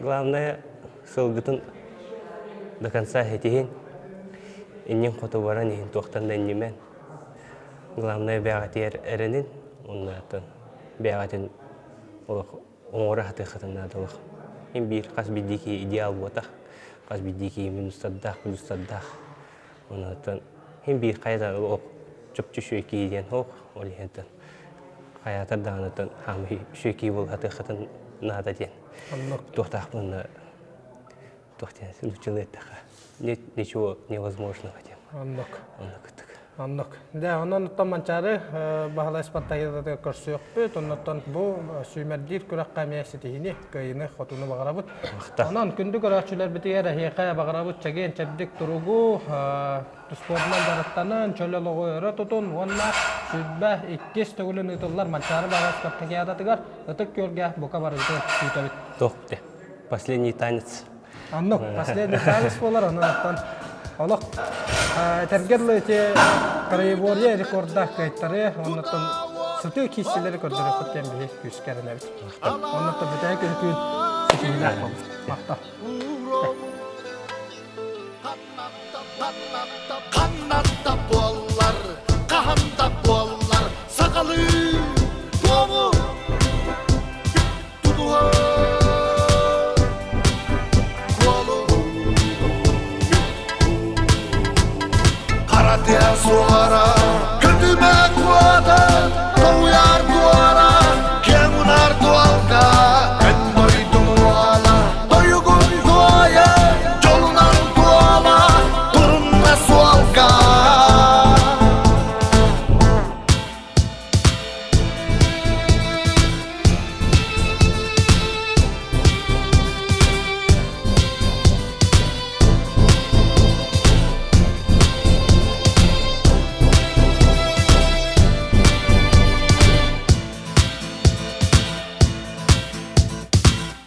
Главное, сылгытын до конца этиһин, иннин хоту баран иһин туохтан да иннимэн. Главное, бэҕэтигэр эрэнин, оннуттан бэҕэтин олох оҥоро сатыаххытын наада олох. Мин биир хас биирдии киһи идеал буотах, хас биирдии киһи минустардаах, плюстардаах. Онуттан хин биир хайа да олох чопчу үчүгэй киһи диэн суох, ол иһинтэн хайаатар даҕанытын хаамыы үчүгэй киһи буола сатыаххытын наада диэн. Туохтаахпын туох диэн нууччалыы эттэххэ нет ничего невозможного диэн. Оннук. Оннук кыттык. Оннук. Дьэ, онон оттон Манчаары Баһылай Спартакиадатыгар көрсүөхпүт. Оннуттан бу сүүмэрдиир күрэххэ эмиэ ситиһиини, кыайыыны, хотууну баҕарабыт. Онон күндү көрөөччүлэрбитигэр эһиэхэ баҕарабыт чэгиэн-чэбдик туругу, спордунан дьарыктанын, чөл олоҕу өрө тутун уонна 22 төгүлүн ыытыллар Манчаары Баһылай Спартакиадатыгар Ытык Күөлгэ бука барыгытын күүтэбит. Туох Последний танец. Оннук, последний танец буолар, онон оттон олох этэргэ дылы ити троеборье рекорда кыайтары, оннуттан сытыы киирсиилэри көрдөрүөхпүт диэн биһи күүскэ эрэнэбит. Оннуттан бүтэһик күн ситиһиилээх буолбут. Махтал. Ханнан да буоллар, хаһан да буоллар, сахалыы туому тутуһар куолу. Хара тыа суора, көтүмэ куота, тоҕуйар туора, киэҥ унаар дуолга, эн дойдум уола, тойугун туойа, дьолунан туола, турунна суолга.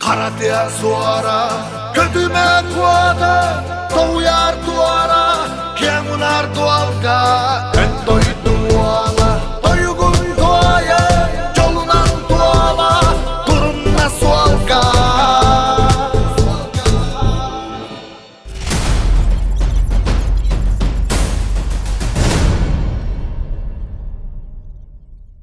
Хара тыа суора, көтүмэ куота, тоҕуйар